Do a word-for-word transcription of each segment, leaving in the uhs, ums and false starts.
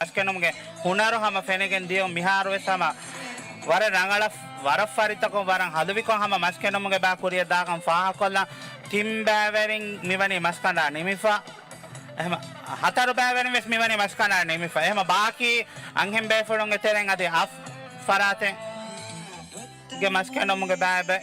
މަސްކެނޑުމުގެ ހުނަރު ހަމަ ފެނިގެން ދިޔުން. މިހާރު ވެސް ހަމަ ވަރަށް ރަނގަޅަށް، ވަރަށް ފަރިތަކުން ވަރަށް ހަލުވިކޮށް ހަމަ މަސްކެނޑުމުގެ ބާ ކުރިއަށް ދާކަން ފާހަގަކޮށްލަން. ތިން ބައިވެރިން މިވަނީ މަސްކަނޑާ ނިމިފަ. އެހެމަ ހަތަރު ބައިވެރިން ވެސް މިވަނީ މަސްކަނޑާ ނިމިފަ. އެހެމަ ބާކީ އަންހެން ބޭފުޅުންގެ ތެރެއިން އަދި އަށް ފަރާތެއް ގެ މަސްކެނޑުމުގެ ބައިބެ.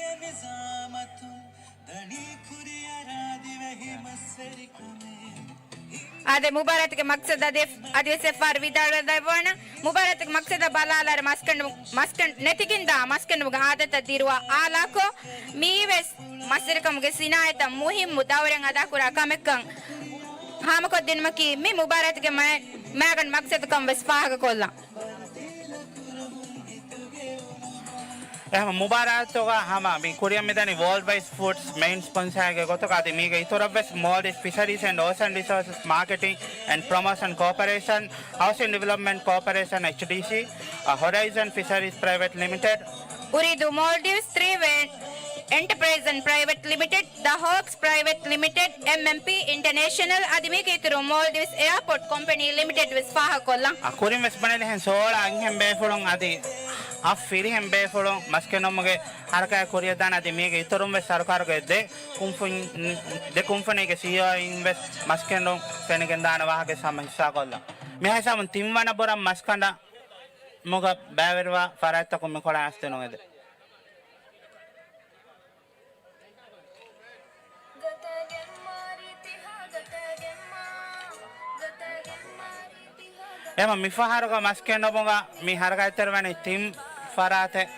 އާދެ، މުބާރާތުގެ މަޤްޞަދު އަދި، އަދިވެސް އެއްފަހަރު ވިދާޅުވެދެއްވާނަން. މުބާރާތުގެ މަޤްޞަދަށް ބަލާލާއިރު މަސްކެނޑު، މަސްކެން ނެތިގެންދާ މަސްކެނޑުމުގެ އާދަތައް ދިރުވާ އާލާކޮށް، މިއީވެސް މަސްވެރިކަމުގެ ސިނާއަތަށް މުހިއްމު ދައުރެއް އަދާކުރާ ކަމެއްކަން ހާމަކޮށްދިނުމަކީ މި މުބާރާތުގެ މާ، މާގަނޑު މަޤްޞަދުކަން ވެސް ފާހަގަކޮށްލަން. އެހެން މުބާރާތުގަ ހަމަ މި ކުރިއަށް މިދަނީ ވޯލްޑް ވައިޑް ފުޑްސް މެއިން ސްޕޮންސާގެ ގޮތުގަ އަދި މީގެ އިތުރަށްވެސް މޯލްޑިވްސް ފިޝަރީސް އެންޑް އޯޝަން ރިސޯސަސް މާކެޓިން އެންޑް ޕްރޮމޯޝަން ކޯޕަރޭޝަން، ހައުސިން ޑިވެލޮޕްމަންޓް ކޯޕަރޭޝަން، އެޗްޑީސީ، އަ، ހޮރައިޒަން ފިޝަރީސް ޕްރައިވެޓް ލިމިޓެޑް، އުރީދޫ މޯލްޑިވްސް ތްރީ ވޭ އެންޓަޕްރައިޒަން ޕްރައިވެޓް ލިމިޓެޑް، ދަ ހޯކްސް ޕްރައިވެޓް ލިމިޓެޑް، އެމްއެމްޕީ އިންޓަނޭޝަނަލް އަދި މީގެ އިތުރުން މޯލްޑިވްސް އެއާޕޯޓް ކޮމްޕެނީ ލިމިޓެޑް ވެސް ފާހަގަކޮށްލަން. އަ، ކުރިން ވެސް ބުނެލިހެން ސޯޅަ އަންހެން ބޭފުޅުން އަދި އަށް ފިރިހެން ބޭފުޅުން މަސްކެނޑުމުގެ ހަރަކާތް ކުރިއަށްދާނެ އަދި މީގެ އިތުރުން ވެސް ސަރުކާރުގެ ދެ ކުންފުން، ދެ ކުންފުނީގެ ސީއީއޯއިން ވެސް މަސްކެނޑުން ފެނިގެންދާނެ ވާހަކަ ހަމަ ހިއްސާކޮށްލަން. މިހާ ހިސާބުން ތިންވަނަ ބުރަން މަސްކަނޑަމުގަ ބައިވެރިވާ ފަރާތްތަކުން މިކޮޅަށް އައިސްދިނުން އެދެން. އެހެމަ މިފަހަރުގަ މަސްކެނޑުމުގަ މި ހަރަކާތްތެރިވަނީ ތިން ފަރާތެއް.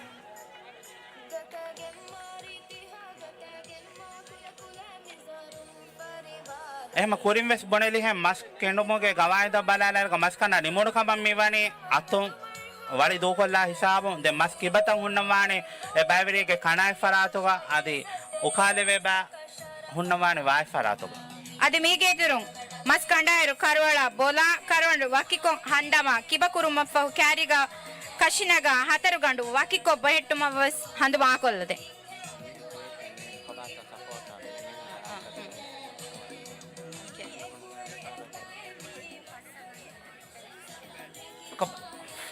އެހެމަ ކުރިން ވެސް ބުނެލިހެން މަސް ކެނޑުމުގެ ގަވާއިދަށް ބަލާލާއިރުގަ މަސްކަނޑާ ނިމުނު ކަމަށް މިވަނީ އަތުން ވަޅި ދޫކޮށްލާ ހިސާބުން. ދެން މަސް ކިބަތައް ހުންނަންވާނެ އެ ބައިވެރިއެއްގެ ކަނާތް ފަރާތުގަ އަދި އުކާލެވޭ ބައި ހުންނަންވާނެ ވާތް ފަރާތުގަ. އަދި މީގެ އިތުރުން މަސް ކަނޑާއިރު ކަރުވަޅާ ބޮލާ ކަރުވަނޑު ވަކިކޮށް ހަންދަމާ ކިބަކުރުމަށްފަހު ކާރީގަ ކަށިނަގާ ހަތަރު ގަނޑު ވަކިކޮށް ބެހެއްޓުމަށްވެސް ހަނދުމާކޮށްލަދޭ.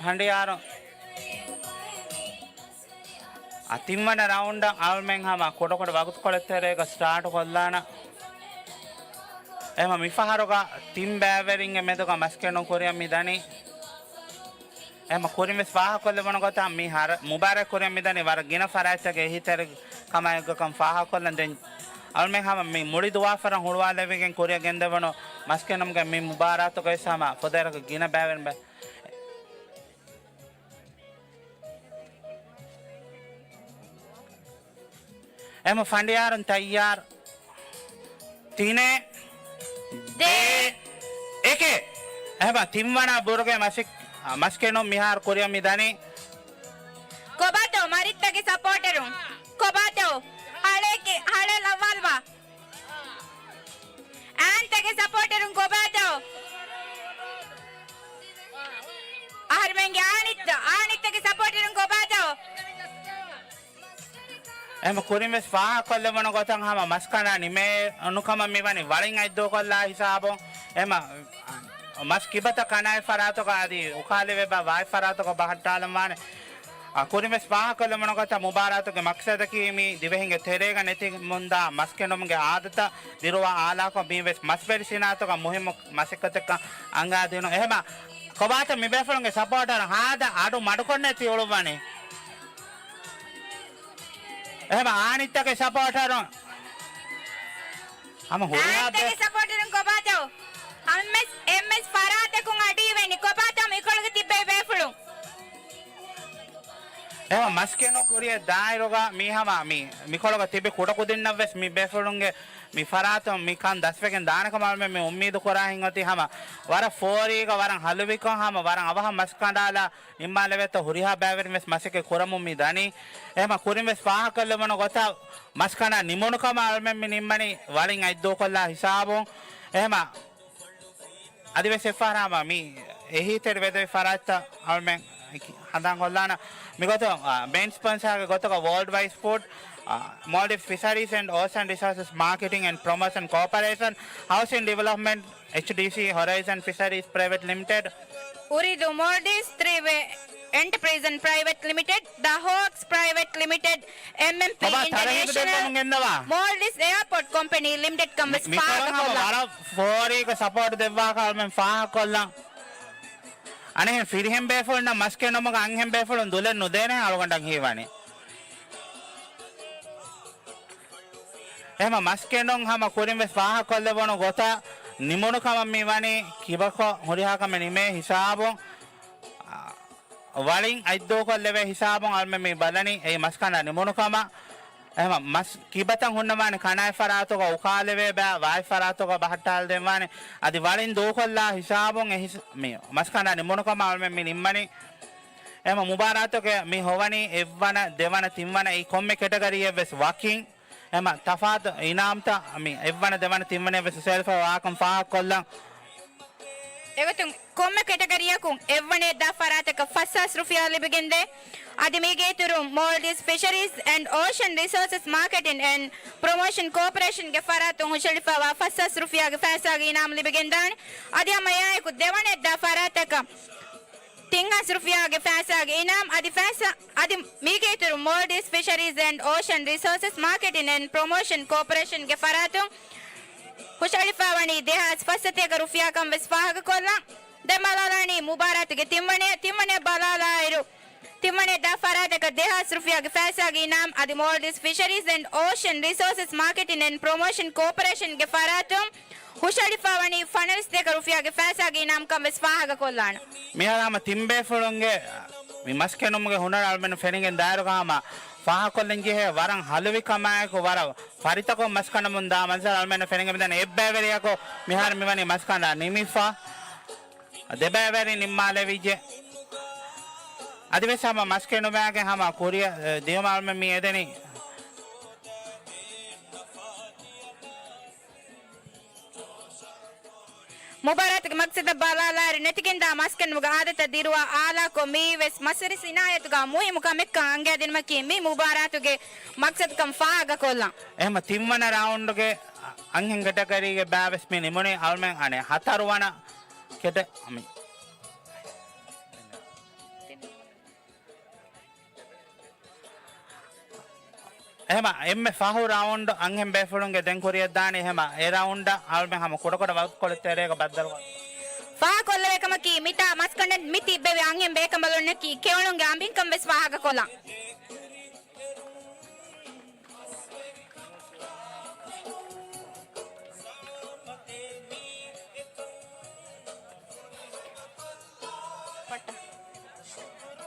ފަނޑިޔާރު އަ، ތިންވަނަ ރައުންޑަށް އަޅުމެން ހަމަ ކުޑަކުޑަ ވަގުތުކޮޅެއް ތެރޭގަ ސްޓާޓު ކޮށްލާނަ. އެހެމަ މިފަހަރުގަ ތިން ބައިވެރިންގެ މެދުގަ މަސްކެނޑުން ކުރިއަށް މި ދަނީ. އެހެމަ ކުރިން ވެސް ފާހަގަކޮށްލެވުނު ގޮތަށް މި ހަރަ، މުބާރާތް ކުރިއަށް މި ދަނީ ވަރަށް ގިނަ ފަރާތްތަކެއް އެހީތެރި ކަމާއެއްގަކަން ފާހަގަކޮށްލަން. ދެން އަޅުމެން ހަމަ މި މުޅި ދުވާފަރަށް ހުޅުވާލެވިގެން ކުރިއަށް ގެންދެވުނު މަސްކެނޑުމުގެ މި މުބާރާތުގައި ހަމަ ފުދޭވަރަކަށް ގިނަ ބައިވެރިން ބައި އެހެމަ ފަނޑިޔާރުން ތައްޔާރު. ތިނެއް، ދޭ، އެކެއް. އެހެމަ ތިންވަނަ ބުރުގެ މަސި، މަސްކެނޑުން މިހާރު ކުރިއަށް މި ދަނީ. ކޮބާތޯ މަރިއްތަގެ ސަޕޯޓަރުން؟ ކޮބާތޯ ހަޅޭ، ހަޅޭ ލައްވާލަބާ. އާންތަގެ ސަޕޯޓަރުން ކޮބާތޯ؟ އަހަރުމެންގެ އާނިއްތަ، އާނިއްތަގެ ސަޕޯޓަރުން ކޮބާތޯ؟ އެހެމަ ކުރިން ވެސް ފާހަގަކޮށްލެވުނު ގޮތަށް ހަމަ މަސްކަނޑާ ނިމޭނުކަމަށް މިވަނީ ވަޅިން އަތްދޫކޮށްލާ ހިސާބުން. އެހެމަ މަސް ކިބަތައް ކަނާތް ފަރާތުގަ އަދި އުކާލެވޭ ބައި ވާތް ފަރާތުގަ ބަހައްޓާލަންވާނެ. އަ، ކުރިން ވެސް ފާހަގަކޮށްލެވުނު ގޮތަށް މުބާރާތުގެ މަޤްޞަދަކީ މި ދިވެހިންގެ ތެރޭގަ ނެތިމުންދާ މަސްކެނޑުމުގެ އާދަތައް ދިރުވާ އާލާކޮށް މި ވެސް މަސްވެރި ސިނާއަތުގަ މުހިއްމު މަސައްކަތެއްކަން އަންގާދިނުން. އެހެމަ ކޮބާތޯ މި ބޭފުޅުންގެ ސަޕޯޓަރު ހާދަ އަޑު މަޑުކޮށްނެތި އުޅުއްވަނީ. އެހެމަ އާނިއްތަގެ ސަޕޯޓަރުން ހަމަ ހުރިހާ އާންތަގެ ބޭ- ސަޕޯޓަރުން ކޮބާތޯ؟ އެމްއެސް، އެމްއެސް ފަރާތަކުން އަޑީވެނި ކޮބާތޯ މިކޮޅުގަ ތިއްބެވި ބޭފުޅުން؟ އެހެމަ މަސްކެނޑުން ކުރިއަށް ދާއިރުގަ މީ ހަމަ މި، މިކޮޅުގަ ތިބި ކުޑަކުދިންނަށްވެސް މި ބޭފުޅުންގެ މި ފަރާތުން މިކަން ދަސްވެގެން ދާނެކަމަށް އަޅުމެން މި އުއްމީދު ކުރާ ހިތް އޮތީ ހަމަ ވަރަށް ފޯރީގަ ވަރަށް ހަލުވިކޮށް ހަމަ ވަރަށް އަވަހަށް މަސް ކަނޑާލާ ނިންމާލެވޭތޯ ހުރިހާ ބައިވެރިން ވެސް މަސައްކަތް ކުރަމުން މި ދަނީ. އެހެމަ ކުރިން ވެސް ފާހަގަކޮށްލެވުނު ގޮތަށް މަސްކަނޑާ ނިމުނުކަމަށް އަޅުމެން މި ނިންމަނީ ވަޅިން އަތްދޫކޮށްލާ ހިސާބުން. އެހެމަ އަދިވެސް އެއްފަހަރާމަ މި އެހީތެރި ވެދެވި ފަރާތްތައް އަޅުމެން ހަނދާން ކޮށްލާނަ. މިގޮތުން، އާ، މެއިން ސްޕޮންސާގެ ގޮތުގަ ވޯލްޑް ވައިޑް ފުޑް، އާ، މޯލްޑިވްސް ފިޝަރީސް އެންޑް އޯޝަން ރިސޯސަސް މާކެޓިން އެންޑް ޕްރޮމޯޝަން ކޯޕަރޭޝަން، ހައުސިން ޑިވެލޮޕްމަންޓް، އެޗްޑީސީ، ހޮރައިޒަން ފިޝަރީސް ޕްރައިވެޓް ލިމިޓެޑް، އުރިދު މޯލްޑިވްސް ތްރީ ވޭ އެންޓަޕްރައިޒަން ޕްރައިވެޓް ލިމިޓެޑް، ދަ ހޯކްސް ޕްރައިވެޓް ލިމިޓެޑް، އެމްއެމްޕީ ބަބާ، ތަރަހީބު އިންޓަރނޭޝަނަލް، ދެއްވަމުން ގެންނަވާ. މޯލްޑިވްސް އެއާޕޯޓް ކޮމްޕެނީ ލިމިޓެޑް ކަން ވެސް މިކޮޅުން ހަމަ ފާހަގަކޮށްލަން. ވަރަށް ފޯރީގަ ސަޕޯޓް ދެއްވާކަށް އަޅުމެން ފާހަގަކޮށްލަން. އަނެއްހެން ފިރިހެން ބޭފުޅުންނަށް މަސް ކެނޑުމުގަ އަންހެން ބޭފުޅުން ދުލެއް ނުދޭނެ އަޅުގަނޑަށް ހީވަނީ. އެހެމަ މަސް ކެނޑުން ހަމަ ކުރިން ވެސް ފާހަގަކޮށްލެވުނު ގޮތަށް ނިމުނު ކަމަށް މި ވަނީ ކިބަކޮށް ހުރިހާ ކަމެއް ނިމޭ ހިސާބުން، އާ، ވަޅިން އަތްދޫކޮށްލެވޭ ހިސާބުން އަޅުމެން މި ބަލަނީ އެއީ މަސް ކަނޑާ ނިމުނު ކަމަށް. އެހެމަ މަސް ކިބަތައް ހުންނަވާނެ ކަނާތް ފަރާތުގަ އުކާލެވޭ ބައި ވާތް ފަރާތުގަ ބަހައްޓާލަދެންވާނެ. އަދި ވަޅިން ދޫކޮށްލާ ހިސާބުން އެ ހިސ-، މި މަސް ކަނޑާ ނިމުނު ކަމަށް އަޅުމެން މި ނިންމަނީ. އެހެމަ މުބާރާތުގެ މި ހޮވަނީ އެއްވަނަ، ދެވަނަ، ތިންވަނަ އެއީ ކޮންމެ ކެޓަގަރީއެއް ވެސް ވަކިން. އެހެމަ ތަފާތު އިނާމްތައް މި އެއްވަނަ، ދެވަނަ، ތިންވަނައަށް ވެސް ހުށައެޅިފައި ވާކަން ފާހަގަކޮށްލަން. އެގޮތުން ކޮންމެ ކެޓަގަރީއަކުން އެއްވަނައަށްދާ ފަރާތަކަށް ފަސްހާސް ރުފިޔާ ލިބިގެންދޭ. އަދި މީގެ އިތުރުން މޯލްޑިވްސް ފިޝަރީޒް އެންޑް އޯޝަން ރިސޯސަސް މާކެޓިން އެންޑް ޕްރޮމޯޝަން ކޯޕަރޭޝަންގެ ފަރާތުން ހުށައެޅިފައިވާ ފަސްހާސް ރުފިޔާގެ ފައިސާގެ އިނާމް ލިބިގެންދާނެ. އަދި ހަމަ އެއާއެކު ދެވަނައަށްދާ ފަރާތަކަށް ތިންހާސް ރުފިޔާގެ ފައިސާގެ އިނާމް އަދި ފައިސާ، އަދި މީގެ އިތުރު މޯލްޑިވްސް ފިޝަރީޒް އެންޑް އޯޝަން ރިސޯސަސް މާކެޓިން އެންޑް ޕްރޮމޯޝަން ކޯޕަރޭޝަންގެ ފަރާތުން ހުށައެޅިފައިވަނީ ދެހާސް ފަސްސަތޭކަ ރުފިޔާކަން ވެސް ފާހަގަކޮށްލަން. ދެން ބަލާލާނީ މުބާރާތުގެ ތިންވަނަ، ތިންވަނަ ބަލާލާއިރު، ތިންވަނައަށްދާ ފަރާތަކަށް ދެހާސް ރުފިޔާގެ ފައިސާގެ އިނާމް އަދި މޯލްޑިވްސް ފިޝަރީޒް އެންޑް އޯޝަން ރިސޯސަސް މާކެޓިން އެންޑް ޕްރޮމޯޝަން ކޯޕަރޭޝަންގެ ފަރާތުން ހުށައެޅިފައިވަނީ ފަނަރަ ސަތޭކަ ރުފިޔާގެ ފައިސާގެ އިނާމްކަން ވެސް ފާހަގަކޮށްލާނަން. މިހާރު ހަމަ ތިން ބޭފުޅުންގެ މި މަސް ކެނޑުމުގެ ހުނަރު އަޅުމެން ފެނިގެން ދާއިރުގަ ހަމަ ފާހަގަކޮށްލަން ޖެހޭ ވަރަށް ހަލުވި ކަމާއެކު ވަރަށް ފަރިތަކުން މަސް ކަނޑަމުން ދާ މަންޒަރު އަޅުމެންނަށް ފެނިގެން މިދަނީ. އެއްބައިވެރިޔަކު މިހާރު މިވަނީ މަސް ކަނޑާ ނިމިފަ. ދެބައިވެރި ނިންމާލެވިއްޖެ. އަދިވެސް ހަމަ މަސް ކެނޑުމާގެ ހަމަ ކުރިއަށް، އެ، ދިޔުމަށް އަޅުމެން މި އެދެނީ. މުބާރާތުގެ މަގްސަދަށް ބަލާލާއިރު ނެތިގެންދާ މަސް ކެނޑުމުގެ އާދަތައް ދިރުވާ އާލާކޮށް މިއީވެސް މަސްވެރި ސިނާއަތުގަ މުހިއްމު ކަމެއްކަން އަންގައިދިނުމަކީ މި މުބާރާތުގެ މަގްސަދުކަން ފާހަގަކޮށްލަން. އެހެމަ ތިންވަނަ ރައުންޑްގެ އަންހެން ކެޓަގަރީގެ ބައިވެސް މި ނިމުނީ އަޅުމެން އަނެއް ހަތަރުވަނަ ކެޓަ-، މި އެހެމަ އެންމެ ފަހު ރައުންޑް އަންހެން ބޭފުޅުންގެ ދެން ކުރިއަށްދާނީ. އެހެމަ އެ ރައުންޑަށް އަޅުމެން ހަމަ ކުޑަކުޑަ ވަގުތުކޮޅެއް ތެރޭގަ ބައްދަލުކޮށް. ފާހަގަކޮށްލެވޭ ކަމަކީ މިތާ މަސްކަނޑަށް މި ތިއްބެވި އަންހެން ބޭކަނބަލުންނަކީ ކެއުނުންގެ އަނބިންކަން ވެސް ފާހަގަކޮށްލަން.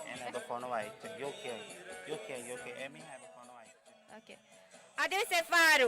އޭނަ އެބަ ފޮނުވާ އެއްޗެއް. ޔޫ ކޭ، ޔޫ ކޭ، ޔޫ ކޭ. އެ މީހާ އެބަ ފޮނުވާ އެއްޗެއް. އޯކޭ. އަދިވެސް އެއްފަހަރު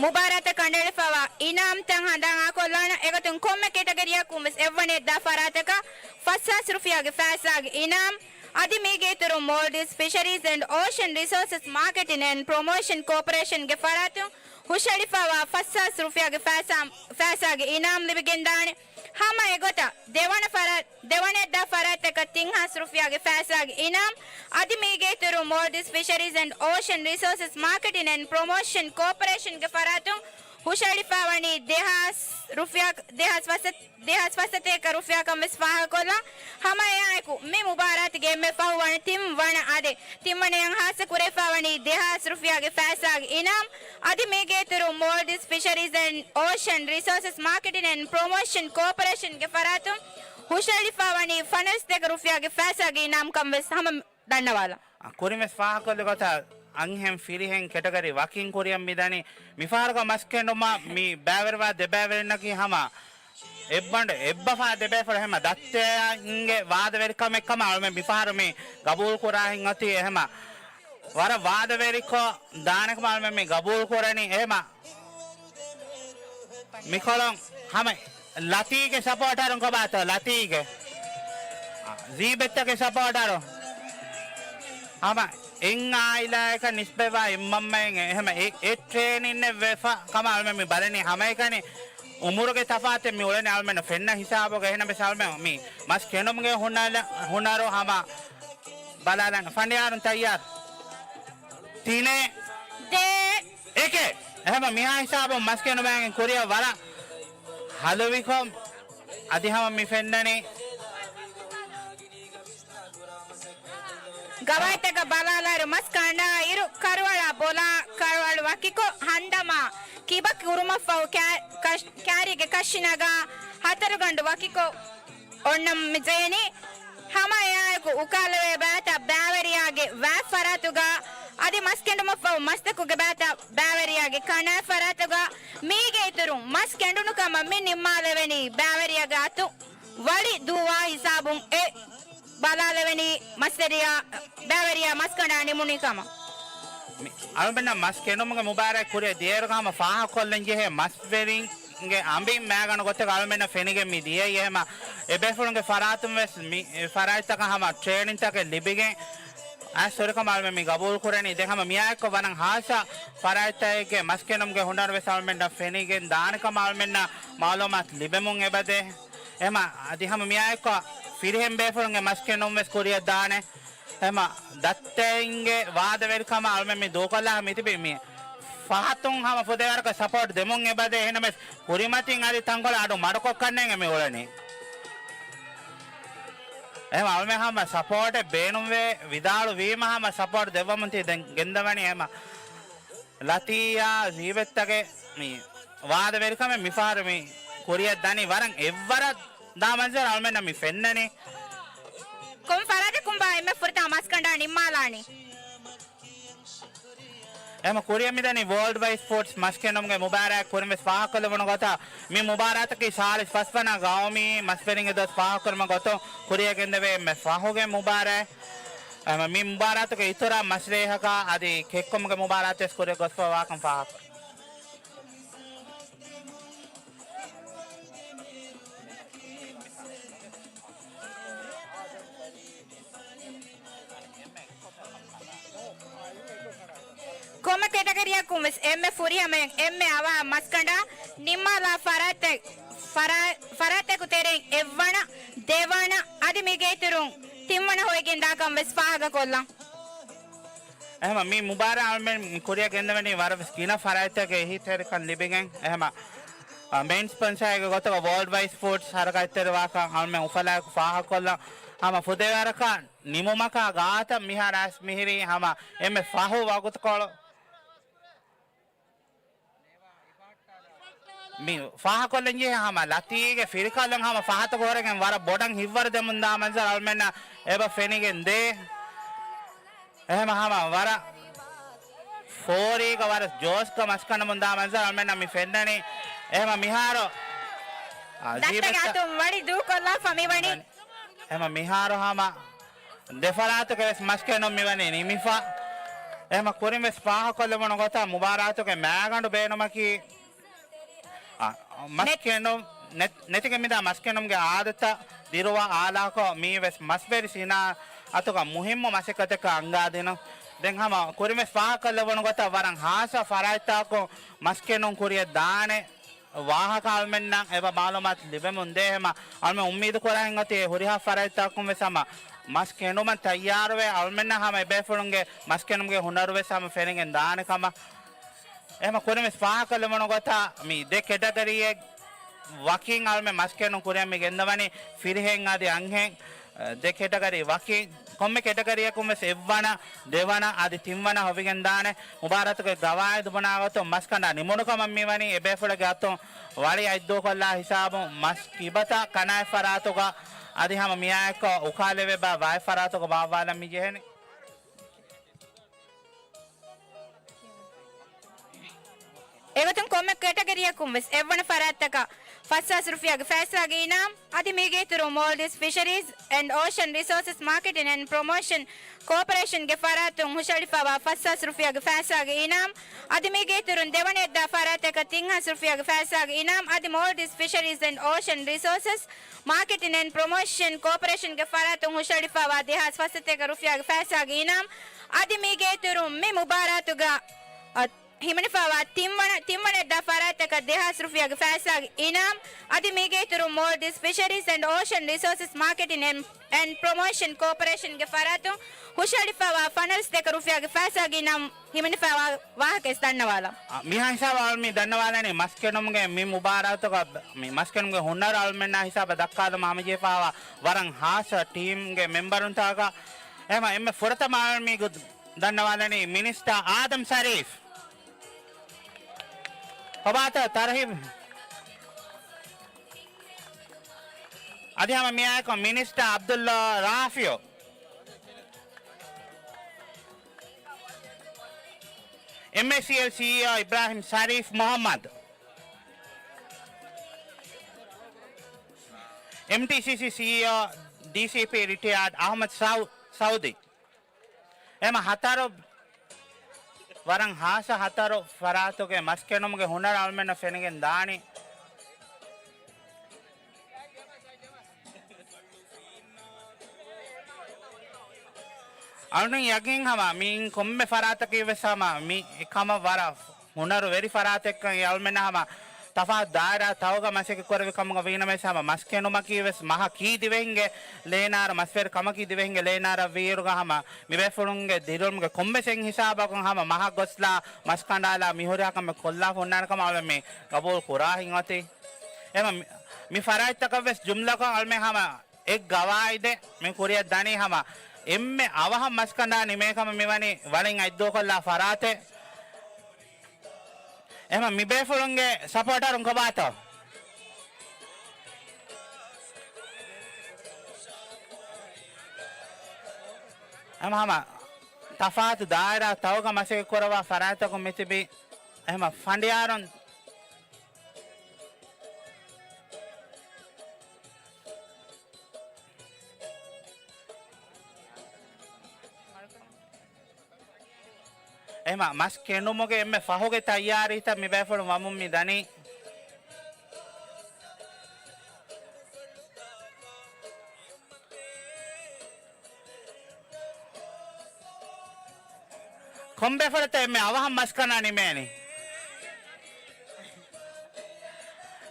މުބާރާތަށް ކަނޑައެޅިފައިވާ އިނާމްތައް ހަނދާން އާކޮށްލާނަން. އެގޮތުން ކޮންމެ ކެޓަގަރީއަކުން ވެސް އެއްވަނައަށްދާ ފަރާތަކަށް ފަސްހާސް ރުފިޔާގެ ފައިސާގެ އިނާމް. އަދި މީގެ އިތުރުން މޯލްޑިވްސް ފިޝަރީޒް އެންޑް އޯޝަން ރިސޯސަސް މާކެޓިން އެންޑް ޕްރޮމޯޝަން ކޯޕަރޭޝަންގެ ފަރާތުން ހުށައެޅިފައިވާ ފަސްހާސް ރުފިޔާގެ ފައިސާ، ފައިސާގެ އިނާމް ލިބިގެންދާނެ. ހަމަ އެގޮތަށް ދެވަނަ ފަރާތް، ދެވަނައަށްދާ ފަރާތްތަކަށް ތިންހާސް ރުފިޔާގެ ފައިސާގެ އިނާމް. އަދި މީގެ އިތުރުން މޯލްޑިވްސް ފިޝަރީޒް އެންޑް އޯޝަން ރިސޯސަސް މާކެޓިން އެންޑް ޕްރޮމޯޝަން ކޯޕަރޭޝަންގެ ފަރާތުން ހުށައެޅިފައިވަނީ ދެހާސް ރުފިޔާ، ދެހާސް ފަސް، ދެހާސް ފަސްސަތޭކަ ރުފިޔާކަން ވެސް ފާހަގަކޮށްލަން. ހަމަ އެއާއެކު މި މުބާރާތުގެ އެންމެ ފަހު ވަނަ ތިން ވަނަ އަދެއް، ތިން ވަނައަށް ހާއްސަ ކުރެވިފައިވަނީ ދެހާސް ރުފިޔާގެ ފައިސާގެ އިނާމް. އަދި މީގެ އިތުރުން މޯލްޑިވްސް ފިޝަރީޒް އެންޑް އޯޝަން ރިސޯސަސް މާކެޓިން އެންޑް ޕްރޮމޯޝަންގެ ފަރާތުން ހުށައެޅިފައިވަނީ ފަނަރަ ސަތޭކަ ރުފިޔާގެ ފައިސާގެ އިނާމްކަން ވެސް ހަމަ ދަންނަވާލަން. އަ، ކުރިން ވެސް ފާހަގަކޮށްލި ގޮތަށް އަންހެން ފިރިހެން ކެޓަގަރީ ވަކިން ކުރިއަށް މިދަނީ. މިފަހަރުގަ މަސް ކެނޑުމަށް މި ބައިވެރިވާ ދެބައިވެރިންނަކީ ހަމަ އެއްބަނޑު އެއްބަފާ ދެބޭފުޅު. އެހެމަ ދައްތައިންގެ ވާދަވެރިކަމެއްކަމަށް އަޅުމެން މިފަހަރު މި ގަބޫލު ކުރާހިން އޮތީ. އެހެމަ ވަރަށް ވާދަވެރިކޮށް ދާނެކަމަށް އަޅުމެން މި ގަބޫލު ކުރަނީ. އެހެމަ މިކޮޅުން ހަމަ ލަތީގެ ސަޕޯޓަރުން ކޮބާތޯ؟ ލަތީގެ. އާ، ޒީބެއްތަކެއް ސަޕޯޓަރު. ހަމަ އެއް އާއިލާއަކަށް ނިސްބަތްވާ އެއްމަންމައެއް އެހެމަ އެ، އެ ޓްރޭނިންއެއް ވެފަ ކަމަށް އަޅުމެން މި ބަލަނީ. ހަމައެކަނި އުމުރުގެ ތަފާތެއް މި އުޅެނީ އަޅުމެންނަށް ފެންނަ ހިސާބުގަ. އެހެނަމެސް އަޅުމެން މި މަސް ކެނޑުމުގެ ހުނަރު، ހުނަރު ހަމަ ބަލާލަން. ފަނޑިޔާރުން ތައްޔާރު؟ ތިނެއް. ދޭއް. އެކެއް. އެހެމަ މިހާ ހިސާބުން މަސް ކެނޑުމާގެން ކުރިއަށް ވަރަށް ހަލުވިކޮށް، އަދި ހަމަ މި ފެންނަނީ ގަވާއިދުތަކަށް ބަލާލާއިރު، މަސް ކަނޑާއިރު، ކަރުވަޅާ ބޮލާ، ކަރުވަޅު ވަކިކޮށް، ހަންދަމާ ކިބަ ކުރުމަށްފަހު، ކާ-، ކަށް-، ކާރީގެ ކަށި ނަގާ، ހަތަރުގަނޑު ވަކިކޮށް، އޮންނަ މި ޖެހެނީ. ހަމަ އެއާއެކު، އުކާލެވޭ ބައިތައް ބައިވެރިޔާގެ ވާތް ފަރާތުގަ، އަދި މަސް ކެނޑުމަށްފަހު، މަސްތަކުގެ ބައިތައް ބައިވެރިޔާގެ ކަނާތް ފަރާތުގަ، މީގެ އިތުރުން މަސް ކެނޑުނު ކަމަށް މި ނިންމާލެވެނީ ބައިވެރިޔާގެ އަތުން ވަޅި ދޫވާ ހިސާބުން އެ ބަލާލެވެނީ މަސްވެރިޔާ، ބައިވެރިޔާ މަސްކަނޑާ ނިމުނީ ކަމަށް. މި އަޅުމެންނަށް މަސް ކެނޑުމުގެ މުބާރާތް ކުރިއަށް ދިޔައިރުގަ ހަމަ ފާހަގަކޮށްލަން ޖެހޭ މަސްވެރިންގެ އަނބިން މައިގަނޑު ގޮތެއް އަޅުމެންނަށް ފެނިގެން މި ދިޔައީ. އެހެމަ އެބޭފުޅުންގެ ފަރާތުން ވެސް މި ފަރާތްތަކަށް ހަމަ ޓްރޭނިންތަކެއް ލިބިގެން އައިސް ހުރިކަމަށް އަޅުމެން މި ގަބޫލު ކުރަނީ. ދެން ހަމަ މިއާއެކު ވަރަށް ހާއްސަ ފަރާތްތަކެއްގެ މަސް ކެނޑުމުގެ ހުނަރު ވެސް އަޅުމެންނަށް ފެނިގެން ދާނެ ކަމަށް އަޅުމެންނަށް މައުލޫމާތު ލިބެމުން އެބަދޭ. އެހެމަ އަދި ހަމަ މިއާއެކު ފިރިހެން ބޭފުޅުންގެ މަސް ކެނޑުމުން ވެސް ކުރިއަށް ދާނެ. އެހެމަ ދައްތައިންގެ ވާދަވެރިކަމަށް އަޅުމެން މި ދޫކޮށްލާ މިތިބީ މި ފަހަތުން ހަމަ ފުދޭވަރަކަށް ސަޕޯޓް ދެމުން އެބަދޭ. އެހެނަމެސް ކުރިމަތިން އަދި ތަންކޮޅެއް އަޑު މަޑުކޮށް ކަންނޭނގެ މި އުޅެނީ. އެހެމަ އަޅުމެން ހަމަ ސަޕޯޓެއް ބޭނުންވޭ ވިދާޅުވީމަ ހަމަ ސަޕޯޓް ދެއްވަމުން ތި ދެން ގެންދަވަނީ. އެހެމަ ލަތީއާ ޒީބެއްތަގެ މި ވާދަވެރިކަމެއް މިފަހަރު މި ކުރިއަށް ދަނީ ވަރަށް އެއްވަރަށް ދާ މަންޒަރު އަޅުމެންނަށް މި ފެންނަނީ. ކޮން ފަރާތަކުންބާ އެންމެ ފުރަތަމަ މަސްކަނޑާ ނިންމާލާނީ؟ އެހެމަ ކުރިއަށް މިދަނީ ވޯލްޑް ވައިޑް ސްޕޯޓްސް މަސްކެނޑުމުގެ މުބާރާތް. ކުރިން ވެސް ފާހަގަކޮށްލެވުނު ގޮތަށް މި މުބާރާތަކީ ސާޅީސް ފަސް ވަނަ ގައުމީ މަސްވެރިންގެ ދުވަސް ފާހަގަކުރުމަށް ގޮތުން ކުރިއަށް ގެންދެވޭ އެންމެ ފަހުގެ މުބާރާތް. އެހެމަ މި މުބާރާތުގެ އިތުރަށް މަސްރޭހަކާ އަދި ކެއްކުމުގެ މުބާރާތެއް ވެސް ކުރިއަށް ގޮސްފަ ވާކަން ފާހަގަ. ކޮންމެ ކެޓަގަރީއަކުން ވެސް އެންމެ ފުރިހަމައިން އެންމެ އަވަހަށް މަސްކަނޑާ ނިންމާލާ ފަރާތްތައް، ފަރާ-، ފަރާތްތަކު ތެރެއިން އެއްވަނަ، ދެވަނަ، އަދި މީގެ އިތުރުން ތިންވަނަ ހޮވިގެން ދާކަން ވެސް ފާހަގަކޮށްލަން. އެހެމަ މި މުބާރާތް އަޅުމެން ކުރިއަށް ގެންދަވަނީ ވަރަށް ވެސް ގިނަ ފަރާތްތަކެއް އެހީތެރިކަން ލިބިގެން. އެހެމަ، އަ، މެއިން ސްޕޮންސާއެއްގެ ގޮތުގަ ވޯލްޑް ވައިޑް ސްޕޯޓްސް ހަރަކާތްތެރިވާކަން އަޅުމެން އުފަލާއެކު ފާހަގަކޮށްލަން. ހަމަ ފުދޭވަރަކަށް ނިމުމަކާ ގާތަށް މިހާރު އައިސް މިހިރީ ހަމަ އެންމެ ފަހު ވަގުތުކޮޅު. މި ފާހަގަކޮށްލަން ޖެހޭ ހަމަ ލަތީގެ ފިރިކަލުން ހަމަ ފަހަތަކު ހުރެގެން ވަރަށް ބޮޑަށް ހިތްވަރު ދެމުން ދާ މަންޒަރު އަޅުމެންނަށް އެބަ ފެނިގެން ދޭ. އެހެމަ ހަމަ ވަރަށް ފޯރީގަ ވަރަށް ޖޯޝްގަ މަސްކަނޑަމުން ދާ މަންޒަރު އަޅުމެންނަށް މި ފެންނަނީ. އެހެމަ މިހާރު، އާ، ދައްތަގެ ޖީބެއްތަ-، އަތުން ވަޅި ދޫކޮށްލާފަ މިވަނީ. އެހެމަ މިހާރު ހަމަ ދެފަރާތުގެ ވެސް މަސްކެނޑުން މިވަނީ ނިމިފަ. އެހެމަ ކުރިން ވެސް ފާހަގަކޮށްލެވުނު ގޮތަށް މުބާރާތުގެ މައިގަނޑު ބޭނުމަކީ، އަ، ނެތް-، މަސްކެނޑުން ނެތް-، ނެތިގެން މިދާ މަސްކެނޑުމުގެ އާދަތައް ދިރުވާ އާލާކޮށް، މީ ވެސް މަސްވެރި ސިނާއަތުގަ މުހިއްމު މަސައްކަތަކަށް އަންގާދިނުން. ދެން ހަމަ ކުރިން ވެސް ފާހަގަކޮށްލެވުނު ގޮތަށް ވަރަށް ހާއްސަ ފަރާތްތަކުން މަސްކެނޑުން ކުރިއަށް ދާނެ ވާހަކަ އަޅުމެންނަށް އެބަ މައުލޫމާތު ލިބެމުން ދޭ. ހަމަ އަޅުމެން އުއްމީދު ކުރަން އޮތީ ހުރިހާ ފަރާތްތަކުން ވެސް ހަމަ މަސް ކެނޑުމަށް ތައްޔާރުވެ، އަޅުމެންނަށް ހަމަ އެބޭފުޅުންގެ މަސް ކެނޑުމުގެ ހުނަރު ވެސް ހަމަ ފެނިގެން ދާނެ ކަމަށް. އެހެމަ ކުރިން ވެސް ފާހަގަކޮށްލެވުނު ގޮތަށް މި ދެ ކެޓަގަރީއެއް ވަކިން އަޅުމެން މަސް ކެނޑުން ކުރިއަށް މި ގެންދަވަނީ ފިރިހެން އަދި އަންހެން، އަ، ދެ ކެޓަގަރީ ވަކިން. ކޮންމެ ކެޓަގަރީއަކުން ވެސް އެއްވަނަ، ދެވަނަ އަދި ތިންވަނަ ހޮވިގެން ދާނެ. މުބާރާތުގެ ގަވާއިދު ބުނާ ގޮތުން މަސްކަނޑާ ނިމުނު ކަމަށް މިވަނީ އެބޭފުޅެއްގެ އަތުން ވަޅި އަތްދޫކޮށްލާ ހިސާބުން މަސް ކިބަތައް ކަނާތް ފަރާތުގަ އަދި ހަމަ މިއާއެކު އުކާލެވޭ ބައި ވާތް ފަރާތުގަ ބާއްވާލަން މިޖެހެނީ. އެގޮތުން ކޮންމެ ކެޓަގަރީއަކުން ވެސް އެއްވަނަ ފަރާތްތަކަށް ފަސްހާސް ރުފިޔާގެ ފައިސާގެ އިނާމް، އަދި މީގެ އިތުރުން މޯލްޑިވްސް ފިޝަރީޒް އެންޑް އޯޝަން ރިސޯސަސް މާކެޓިން އެންޑް ޕްރޮމޯޝަން ކޯޕަރޭޝަންގެ ފަރާތުން ހުށަހެޅިފައިވާ ފަސްހާސް ރުފިޔާގެ ފައިސާގެ އިނާމް، އަދި މީގެ އިތުރުން ދެވަނަ އެއްދާ ފަރާތަކަށް ތިންހާސް ރުފިޔާގެ ފައިސާގެ އިނާމް، އަދި މޯލްޑިވްސް ފިޝަރީޒް އެންޑް އޯޝަން ރިސޯސަސް މާކެޓިން އެންޑް ޕްރޮމޯޝަން ކޯޕަރޭޝަންގެ ފަރާތުން ހުށަހެޅިފައިވާ ދެހާސް ފަސްސަތޭކަ ރުފިޔާގެ ފައިސާގެ އިނާމް، އަދި މީގެ އިތުރުން މި މުބާރާތުގަ، އަ، ހިމެނިފައިވާ ތިންވަނަ، ތިންވަނަ އެއްދާ ފަރާތަކަށް ދެހާސް ރުފިޔާގެ ފައިސާގެ އިނާމް، އަދި މީގެ އިތުރުން މޯލްޑިވްސް ފިޝަރީޒް އެންޑް އޯޝަން ރިސޯސަސް މާކެޓިން އެންޑް، އެންޑް ޕްރޮމޯޝަން ކޯޕަރޭޝަންގެ ފަރާތުން ހުށަހެޅިފައިވާ ފަނަރަސްތޭކަ ރުފިޔާގެ ފައިސާގެ އިނާމް ހިމެނިފައިވާ ވާހަކަ ވެސް ދަންނަވާލަން. އަ، މިހާ ހިސާބަށް އަޅު މި ދަންނަވާލަނީ މަސްކެނޑުމުގެ މި މުބާރާތުގަ މި މަސްކެނޑުމުގެ ހުނަރު އަޅުމެންނާ ހިސާބަށް ދައްކާލުމަށް ހަމަޖެހިފައިވާ ވަރަށް ހާއްސަ ޓީމްގެ މެމްބަރުންތަކަށް އެހެމަ އެންމެ ފުރަތަމަ އަޅުގަނޑުމެން ދަންނަވާލަނީ މިނިސްޓާ އާދަމް ޝަރީފް. ކޮބާތޯ ތަރުހީބު؟ އަދި ހަމަ މިއާއެކު މިނިސްޓާ އަބްދުއްލާ ރާފިޢު. އެމްއޭސީއެލް ސީއީއޯ އިބްރާހިމް ޝަރީފް މުޙައްމަދު. އެމްޓީސީސީ ސީއީއޯ ޑީސީޕީ ރިޓަޔާޑް އަޙްމަދު ސައު-، ސައުދީ. އެހެމަ ހަތަރު ވަރަށް ހާއްސަ ހަތަރު ފަރާތުގެ މަސް ކެނޑުމުގެ ހުނަރު އަޅުމެންނަށް ފެނިގެން ދާނީ. އަޅުން ޔަގީން ހަމަ މިއިން ކޮންމެ ފަރާތަކީ ވެސް ހަމަ މި ކަމަށް ވަރަށް ހުނަރު ވެރި ފަރާތެއްކަން އެ އަޅުމެންނަށް ހަމަ ތަފާތު ދާއިރާ ތައުގަ މަސައްކަތް ކުރެވި ކަމުގަ ވީނަމަވެސް ހަމަ މަސް ކެނޑުމަކީ ވެސް މަހަކީ ދިވެހިންގެ ލޭނާރަ މަސްވެރި ކަމަކީ ދިވެހިންގެ ލޭނާރަ ވީއިރުގަ ހަމަ މިބޭފުޅުންގެ ދިރިއުޅުމުގެ ކޮންމެސް އެއް ހިސާބަކުން ހަމަ މަހަށް ގޮސްލާ މަސް ކަނޑާލާ މިހުރިހާ ކަމެއް ކޮށްލާފަ ހުންނާނެ ކަމަށް އަޅުމެން މި ގަބޫލު ކުރާ ހިތް އޮތީ. އެހެމަ މި، މި ފަރާތްތަކަށް ވެސް ޖުމްލަކޮށް އަޅުމެން ހަމަ އެއް ގަވާއިދެއް މި ކުރިއަށް ދަނީ ހަމަ އެންމެ އަވަހަށް މަސްކަނޑާ ނިމޭ ކަމަށް މިވަނީ ވަޅިން އަތްދޫކޮށްލާ ފަރާތެއް. އެހެމަ މިބޭފުޅުންގެ ސަޕޯޓަރުން ކޮބާތޯ؟ އެހެމަ ހަމަ ތަފާތު ދާއިރާ ތައުގަ މަސައްކަތް ކުރައްވާ ފަރާތްތަކުން މިތިބީ. އެހެމަ ފަނޑިޔާރުން އެހެމަ މަސް ކެނޑުމުގެ އެންމެ ފަހުގެ ތައްޔާރީތައް މިބޭފުޅުން ވަމުން މި ދަނީ. ކޮންބޭފުޅަތަ އެންމެ އަވަހަށް މަސްކަނޑާ ނިމޭނީ؟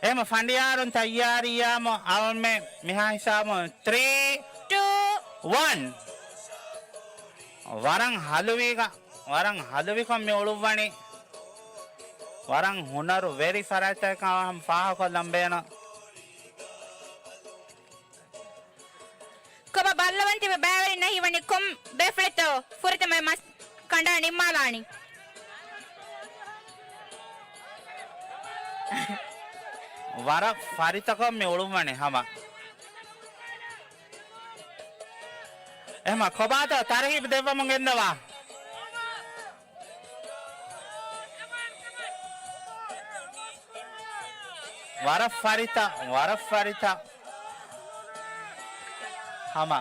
އެހެމަ ފަނޑިޔާރުން ތައްޔާރީއާމު އަޅުމެން މިހާ ހިސާބުން ތްރީ، ޓޫ، ވަން. ވަރަށް ހަލުވީގަ، ވަރަށް ހަލުވިކޮށް މި އުޅުއްވަނީ. ވަރަށް ހުނަރު ވެރި ފަރާތްތަކަކަށް ހަމަ ފާހަގަކޮށްލަން ބޭނުން. ކޮބާ ބައްލަވަން ތިބި ބައިވެރިންނަށް ހީވަނީ ކޮން ބޭފުޅެއްތޯ ފުރަތަމަ މަސް ކަނޑާ ނިންމާލާނީ؟ ވަރަށް ފަރިތަކޮށް މި އުޅުއްވަނީ ހަމަ. އެހެމަ ކޮބާތޯ ތަރުހީބު ދެއްވަމުން ގެންދަވާ. ވަރަށް ފަރިތަ، ވަރަށް ފަރިތަ. ހަމަ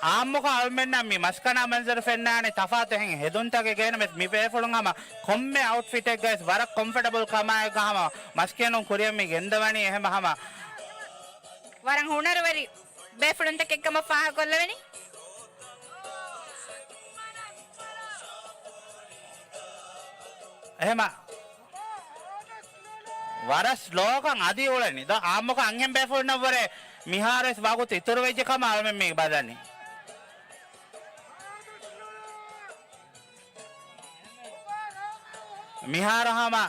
އާއްމުކޮށް އަޅުމެންނަށް މި މަސްކަނޑާ މަންޒަރު ފެންނާނެ ތަފާތު އެހެން ހެދުންތަކެއް ގެނެސް މި ބޭފުޅުން ހަމަ ކޮންމެ އައުޓްފިޓެއްގައި ވަރަށް ކޮމްފަޓަބަލް ކަމާއެއްގަ ހަމަ މަސްކެނޑުން ކުރިއަށް މި ގެންދަވަނީ އެހެމަ ހަމަ ވަރަށް ހުނަރުވެރި ބޭފުޅުންތަކެއްކަމަށް ފާހަގަކޮށްލެވެނީ. އެހެމަ ވަރަށް ސްލޯކަން އަދި އުޅެނީ. ދޯ އާއްމުކޮށް އަންހެން ބޭފުޅުންނަށްވުރެ މިހާރުވެސް ވަގުތު އިތުރުވެއްޖެ ކަމަށް އަޅުމެން މި ބަލަނީ. މިހާރު ހަމަ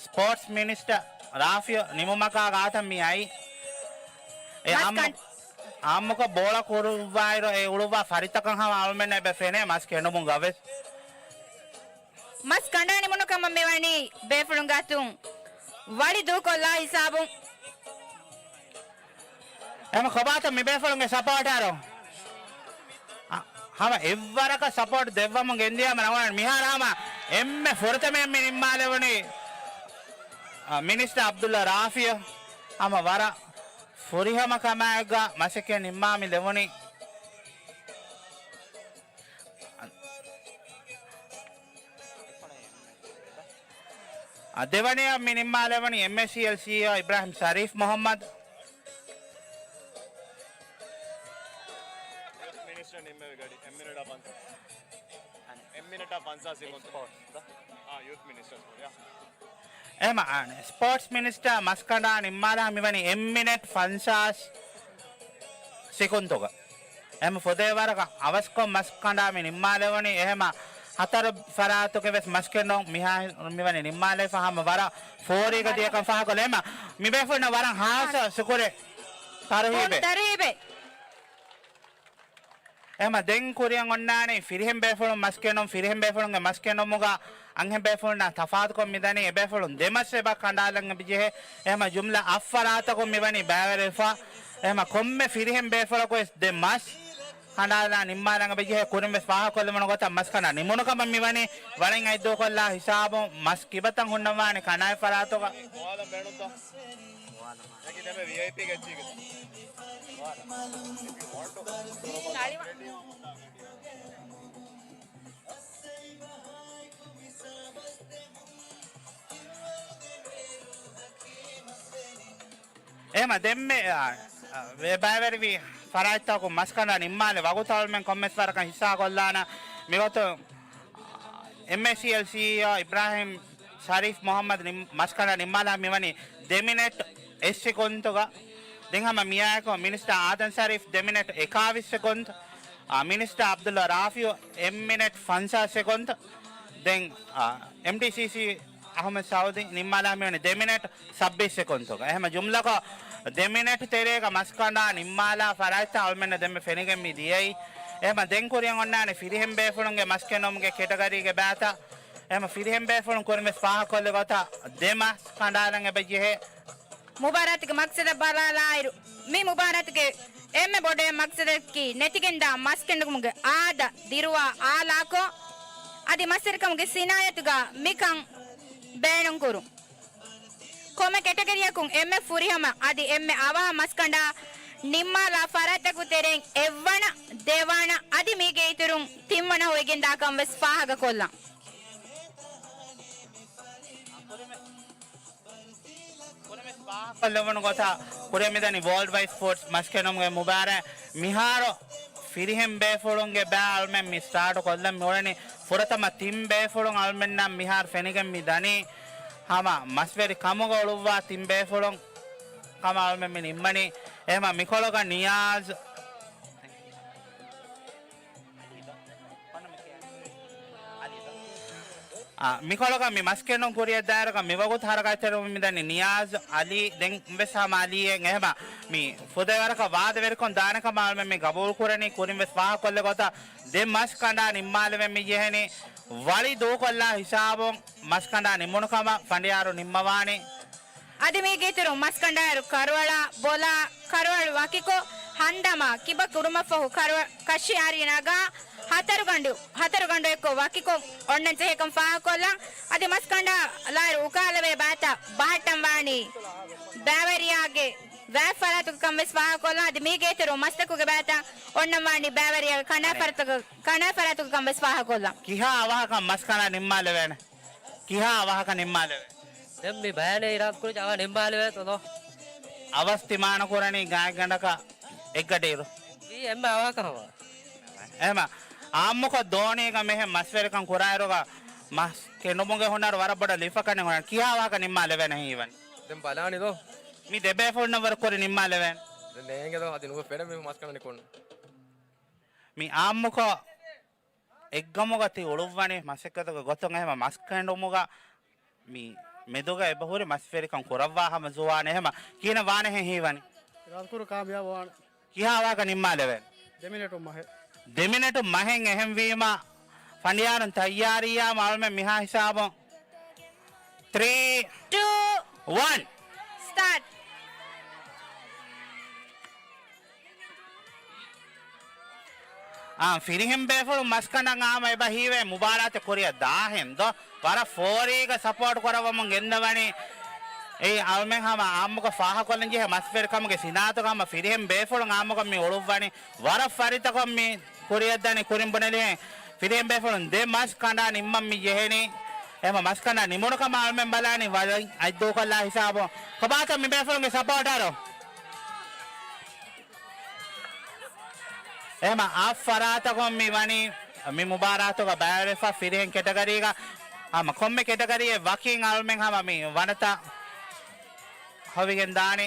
ސްޕޯޓްސް މިނިސްޓަރ ރާފިޢު ނިމުމަކާ ގާތަށް މި އައީ. އެ އާއްމު-، އާއްމުކޮށް ބޯޅަ ކުރުއްވާއިރު އެ އުޅުއްވާ ފަރިތަކަށް ހަމަ އަޅުމެންނަށް އެބަ ފެނޭ މަސް ކެނޑުމުން ގަވެސް. މަސް ކަނޑާ ނިމުނު ކަމަށް މިވަނީ ބޭފުޅުން ގާތުން ވަޅި ދޫކޮށްލާ ހިސާބުން. އެހެމަ ކޮބާތަ މި ބޭފުޅުންގެ ސަޕޯޓަރު؟ އަ، ހަމަ އެއްވަރަކަށް ސަޕޯޓް ދެއްވަމުން ގެންދިޔާމަ ރަނގަޅަށް މިހާރު ހަމަ އެންމެ ފުރަތަމައަށް މި ނިންމާލެވުނީ، އަ، މިނިސްޓަރ އަބްދުއްލާ ރާފިޢު. ހަމަ ވަރަށް ފުރިހަމަ ކަމާއެއްގަ މަސައްކަތް ނިންމާ މި ލެވުނީ. އަ، ދެވަނަޔަށް މި ނިންމާލެވުނީ އެމްއޭސީއެލް ސީއީއޯ އިބްރާހިމް ޝަރީފް މުޙައްމަދު. ޔޫތު މިނިސްޓަރ ނިންމެވި ގަޑި އެއް މިނެޓާ ފަންސާސް. އެއް މިނެޓާ ފަންސާސް ސެކަންޑް. އާ، ޔޫތު މިނިސްޓަރ، ޔާ. އެހެމަ އާނ، ސްޕޯޓްސް މިނިސްޓަރ މަސްކަނޑާ ނިންމާލާ މިވަނީ އެއް މިނެޓް ފަންސާސް ސެކުންތުގަ. އެހެމަ ފުދޭވަރަކަށް އަވަސްކޮށް މަސްކަނޑާ މި ނިންމާލެވުނީ. އެހެމަ ހަތަރު ފަރާތުގެ ވެސް މަސްކެނޑުން މިހާ މިވަނީ ނިންމާލެވިފަ ހަމަ ވަރަށް ފޯރީގަ ދިޔަކަން ފާހަގަކޮށްލަ. އެހެމަ މިބޭފުޅުންނަށް ވަރަށް ހާއްސަ ޝުކުރެއް ތަރުހީބެއް. ތަރުހީބެއް. އެހެމަ ދެން ކުރިއަށް އޮންނާނީ ފިރިހެން ބޭފުޅުން މަސް ކެނޑުން. ފިރިހެން ބޭފުޅުންގެ މަސް ކެނޑުމުގަ އަންހެން ބޭފުޅުންނާ ތަފާތުކޮށް މިދަނީ އެބޭފުޅުން ދެ މަސް އެބަ ކަނޑާލަން އެބަޖެހޭ. އެހެމަ ޖުމްލަ އަށް ފަރާތަކުން މިވަނީ ބައިވެރިވެފަ. އެހެމަ ކޮންމެ ފިރިހެން ބޭފުޅަކު ވެސް ދެ މަސް ކަނޑާލާ ނިންމާލަން އެބަޖެހޭ. ކުރިން ވެސް ފާހަގަކޮށްލެވުނު ގޮތަށް މަސް ކަނޑާ ނިމުނު ކަމަށް މިވަނީ. ވަޅިން އަތްދޫކޮށްލާ ހިސާބުން މަސް ކިބަތަން ހުންނަވާނެ ކަނާތް ފަރާތުގަ. އެހެމަ ދެންމެ، އާ، އާ، ވެ-، ބައިވެރިވި ފަރާތްތަކުން މަސްކަނޑާ ނިންމާލެ ވަގުތު އަޅުމެން ކޮންމެސް ވަރަކަށް ހިއްސާ ކޮށްލާނަ. މިގޮތުން، އާ، އެމްއޭސީއެލް ސީއީއޯ އިބްރާހިމް ޝަރީފް މުހައްމަދު ނިން-، މަސްކަނޑާ ނިންމާލާ މިވަނީ ދެ މިނެޓް އެއް ސެކުންތުގަ. ދެން ހަމަ މިއާއެކު މިނިސްޓަރ އާދަމް ޝަރީފް ދެ މިނެޓް އެކާވީސް ސެކުންތު. އާ، މިނިސްޓަރ އަބްދުﷲ ރާފިޢު އެއް މިނެޓް ފަންސާސް ސެކުންތު. ދެން، އާ، އެމްޑީސީސީ އަޙްމަދު ސަޢޫދީ ނިންމާލާ މިވަނީ ދެ މިނެޓް ސައްބީސް ސެކުންތުގަ. އެހެމަ ޖުމްލަކޮށް ދެ މިނެޓް ތެރޭގަ މަސްކަނޑާ ނިންމާލާ ފަރާތްތައް އަޅުމެންނަށް ދެންމެ ފެނިގެން މި ދިޔައީ. އެހެމަ ދެން ކުރިއަށް އޮންނާނެ ފިރިހެން ބޭފުޅުންގެ މަސް ކެނޑުމުގެ ކެޓަގަރީގެ ބައިތައް. އެހެމަ ފިރިހެން ބޭފުޅުން ކުރިން ވެސް ފާހަގަކޮށްލި ގޮތަށް ދެ މަސް ކަނޑާލަން އެބަޖެހޭ. މުބާރާތުގެ މަޤްޞަދަށް ބަލާލާއިރު، މި މުބާރާތުގެ އެންމެ ބޮޑު މަޤްޞަދަކީ ނެތިގެންދާ މަސް ކެނޑުމުގެ އާދަ ދިރުވާ އާލާކޮށް، އަދި މަސްވެރިކަމުގެ ސިނާއަތުގަ މިކަން ބޭނުންކުރުން. ކޮންމެ ކެޓަގަރީއަކުން އެންމެ ފުރިހަމަ އަދި އެންމެ އަވަހަށް މަސްކަނޑާ ނިންމާލާ ފަރާތްތަކުގެ ތެރެއިން އެއްވަނަ، ދެވަނަ އަދި މީގެ އިތުރުން ތިންވަނަ ހޮވިގެންދާކަން ވެސް ފާހަގަކޮށްލަން. ކުރިން ވެސް ފާހަގަކޮށްލެވުނު ގޮތަށް ކުރިއަށް މިދަނީ ވޯލްޑް ވައިޑް ސްޕޯޓްސް މަސްކެނޑުމުގެ މުބާރާތް. މިހާރު ފިރިހެން ބޭފުޅުންގެ ބައި އަޅުމެން މި ސްޓާޓު ކޮށްލަން މިއުޅެނީ. ފުރަތަމަ ތިން ބޭފުޅުން އަޅުމެންނަށް މިހާރު ފެނިގެން މި ދަނީ ހަމަ މަސްވެރި ކަމުގަ އުޅުއްވާ ތިން ބޭފުޅުން ކަމަށް އަޅުމެން މި ނިންމަނީ. އެހެމަ މިކޮޅުގަ ނިޔާޒް އާ، މިކޮޅުގަ މި މަސްކެނޑުން ކުރިއަށްދާއިރުގަ މިވަގުތު ހަރަކާތްތެރިވަމުން މިދަނީ ނިޔާޒް އަލީ. ދެން ވެސް ހަމަ އަލީއެއް. އެހެމަ މި ފުދޭވަރަކަށް ވާދަވެރިކަން ދާނެ ކަމަށް އަޅުމެން މި ގަބޫލުކުރަނީ. ކުރިން ވެސް ފާހަގަކޮށްލި ގޮތަށް ދެ މަސް ކަނޑާ ނިންމާލެވެން މި ޖެހެނީ. ވަޅި ދޫކޮށްލާ ހިސާބުން މަސްކަނޑާ ނިމުނު ކަމަށް ފަނޑިޔާރު ނިންމަވާނީ. އަދި މީގެ އިތުރުން މަސްކަނޑާއިރު ކަރުވަޅާ ބޮލާ، ކަރުވަޅު ވަކިކޮށް، ހަންދަމާ، ކިބަ ކުޑުމަށްފަހު ކަރުވަ-، ކަށި އަރިނަގާ، ހަތަރުގަނޑު، ހަތަރުގަނޑު އެއްކޮށް ވަކިކޮށް އޮންނަން ޖެހޭކަން ފާހަގަކޮށްލަން. އަދި މަސްކަނޑާ ލާއިރު އުކާލެވޭ ބައިތައް ބަހައްޓަން ވާނީ ބައިވެރިޔާގެ ވައިފަރާތުގެ ކަން ވެސް ފާހަގަކޮށްލަން. އަދި މީގެ އިތުރުން މަސްތަކުގެ ބައިތައް އޮންނަން ވާނީ ބައިވެރިޔާގެ ކަނާ ފަރާތުގެ، ކަނާ ފަރާތުގެ ކަން ވެސް ފާހަގަކޮށްލަން. ކިހާ އަވަހަކަށް މަސްކަނޑާ ނިންމާލެވޭނެ؟ ކިހާ އަވަހަކަށް ނިންމާލެވޭ؟ ދެން މި ބަޔާނެ އިރާދަކުރި އަވަހަށް ނިންމާލެވޭތޯ؟ އަވަސް ތިމާނަކުރަނީ ގާތްގަނޑަކަށް އެއްގަޑިއިރު. މީ އެންމެ އަވަހަކަށް ހަމަ. އެހެމަ އާއްމުކޮށް ދޯނީގަ މެހެން މަސްވެރިކަން ކުރާއިރުގަ މަސް ކެނޑުމުގެ ހުނަރު ވަރަށް ބޮޑަށް ލިފަކަނެ ހުނަރު. ކިހާ އަވަހަކަށް ނިންމާލެވޭނެ ހީވަނީ؟ ދެން ބަލާނީ ދޯ. މި ދެބޭފުޅުންނަށް ވަރަށް ކުރި ނިންމާލެވޭނެ. ދެން ނޭނގެ ދޯ އަދި ނުވެ ފެނެ މި މަސްކަނޑަނި ކޮން. މި އާއްމުކޮށް އެއްގަމުގަ ތި އުޅުއްވަނީ މަސައްކަތުގެ ގޮތުން. އެހެމަ މަސް ކެނޑުމުގަ މި މެދުގަ އެބަހުރި މަސްވެރިކަން ކުރައްވާ ހަމަ ޒުވާނެއް. އެހެމަ ކިހިނެއް ވާނެހެން ހީވަނީ؟ ރާދަކުރު ކާމިޔާބު ވާނެ. ކިހާ އަވަހަކަށް ނިންމާލެވޭނެ؟ ދެ މިނެޓުން މަހެއް. ދެ މިނެޓުން މަހެއް އެހެންވީމަ ފަނޑިޔާރުން ތައްޔާރިއްޔާ އަޅުމެން މިހާ ހިސާބުން. ތްރީ، ޓޫ، ވަން. ސްޓާޓް. އާ، ފިރިހެން ބޭފުޅުން މަސްކަނޑަށް އާމަ އެބަ ހީވޭ މުބާރާތެއް ކުރިއަށް ދާހެން ދޯ. ވަރަށް ފޯރީގަ ސަޕޯޓް ކުރައްވަމުން ގެންދަވަނީ. އެއީ އަޅުމެން ހަމަ އާއްމުކޮށް ފާހަކޮށްލަން ޖެހޭ މަސްވެރިކަމުގެ ސިނާއަތުގަ ހަމަ ފިރިހެން ބޭފުޅުން އާއްމުކޮށް މި އުޅުއްވަނީ. ވަރަށް ފަރިތަކޮށް މި ކުރިއަށްދަނީ. ކުރިން ބުނެލިހެން ފިރިހެން ބޭފުޅުން ދެ މަސް ކަނޑާ ނިންމަން މި ޖެހެނީ. އެހެމަ މަސް ކަނޑާ ނިމުނު ކަމަށް އަޅުމެން ބަލާނީ ވަލި އަތްދޫކޮށްލާ ހިސާބުން. ކޮބާތޯ މި ބޭފުޅުންގެ ސަޕޯޓަރު؟ އެހެމަ އަށް ފަރާތަކުން މި ވަނީ މި މުބާރާތުގަ ބައިވެރިވެފަ ފިރިހެން ކެޓަގަރީގަ. ހަމަ ކޮންމެ ކެޓަގަރީއެއް ވަކިން އަޅުމެން ހަމަ މި ވަނަތައް ހޮވިގެން ދާނީ.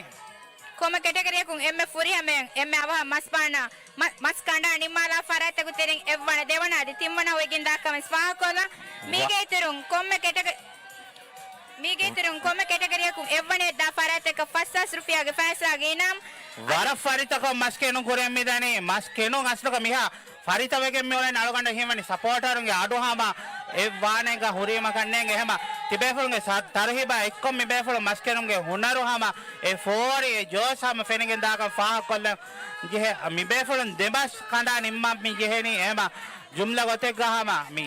ކޮންމެ ކެޓަގަރީއަކުން އެންމެ ފުރިހަމައިން އެންމެ އަވަހަށް މަސް ބާނާ، މަ-، މަސް ކަނޑާ ނިންމާލާ ފަރާތްތަކުގެ ތެރެއިން އެއްވަނަ، ދެވަނަ އަދި ތިންވަނަ ހޮވިގެން ދާކަން ވެސް ފާހަގަކޮށްލަން. ވަ-، މީގެ އިތުރުން ކޮންމެ ކެޓަގަ-، މީގެ އިތުރުން ކޮންމެ ކެޓަގަރީއަކުން އެއްވަނައަށް ދާ ފަރާތްތަކަށް ފަސް ހާސް ރުފިޔާގެ ފައިސާގެ އިނާމް. ވަރަށް ފަރިތަކޮށް މަސް ކެނޑުން ކުރިއަށް މިދަނީ. މަސް ކެނޑުން އަސްލުގަ މިހާ ފަރިތަވެގެން މިއުޅެން އަޅުގަނޑަށް ހީވަނީ ސަޕޯޓަރުންގެ އަޑު ހަމަ އެއްވާނެގަ ހުރީމަކަށް ނޭނގެ. އެހެމަ ތިބޭފުޅުންގެ ސަ-، ތަރުހީބާ އެއްކޮށް މިބޭފުޅުން މަސްކެނުމުގެ ހުނަރު ހަމަ އެ ފޯރި އެ ޖޯޝް ހަމަ ފެނިގެން ދާކަން ފާހަގަކޮށްލަން ޖެހޭ. މިބޭފުޅުން ދެމަސް ކަނޑާ ނިންމަން މި ޖެހެނީ. އެހެމަ ޖުމްލަ ގޮތެއްގަ ހަމަ މި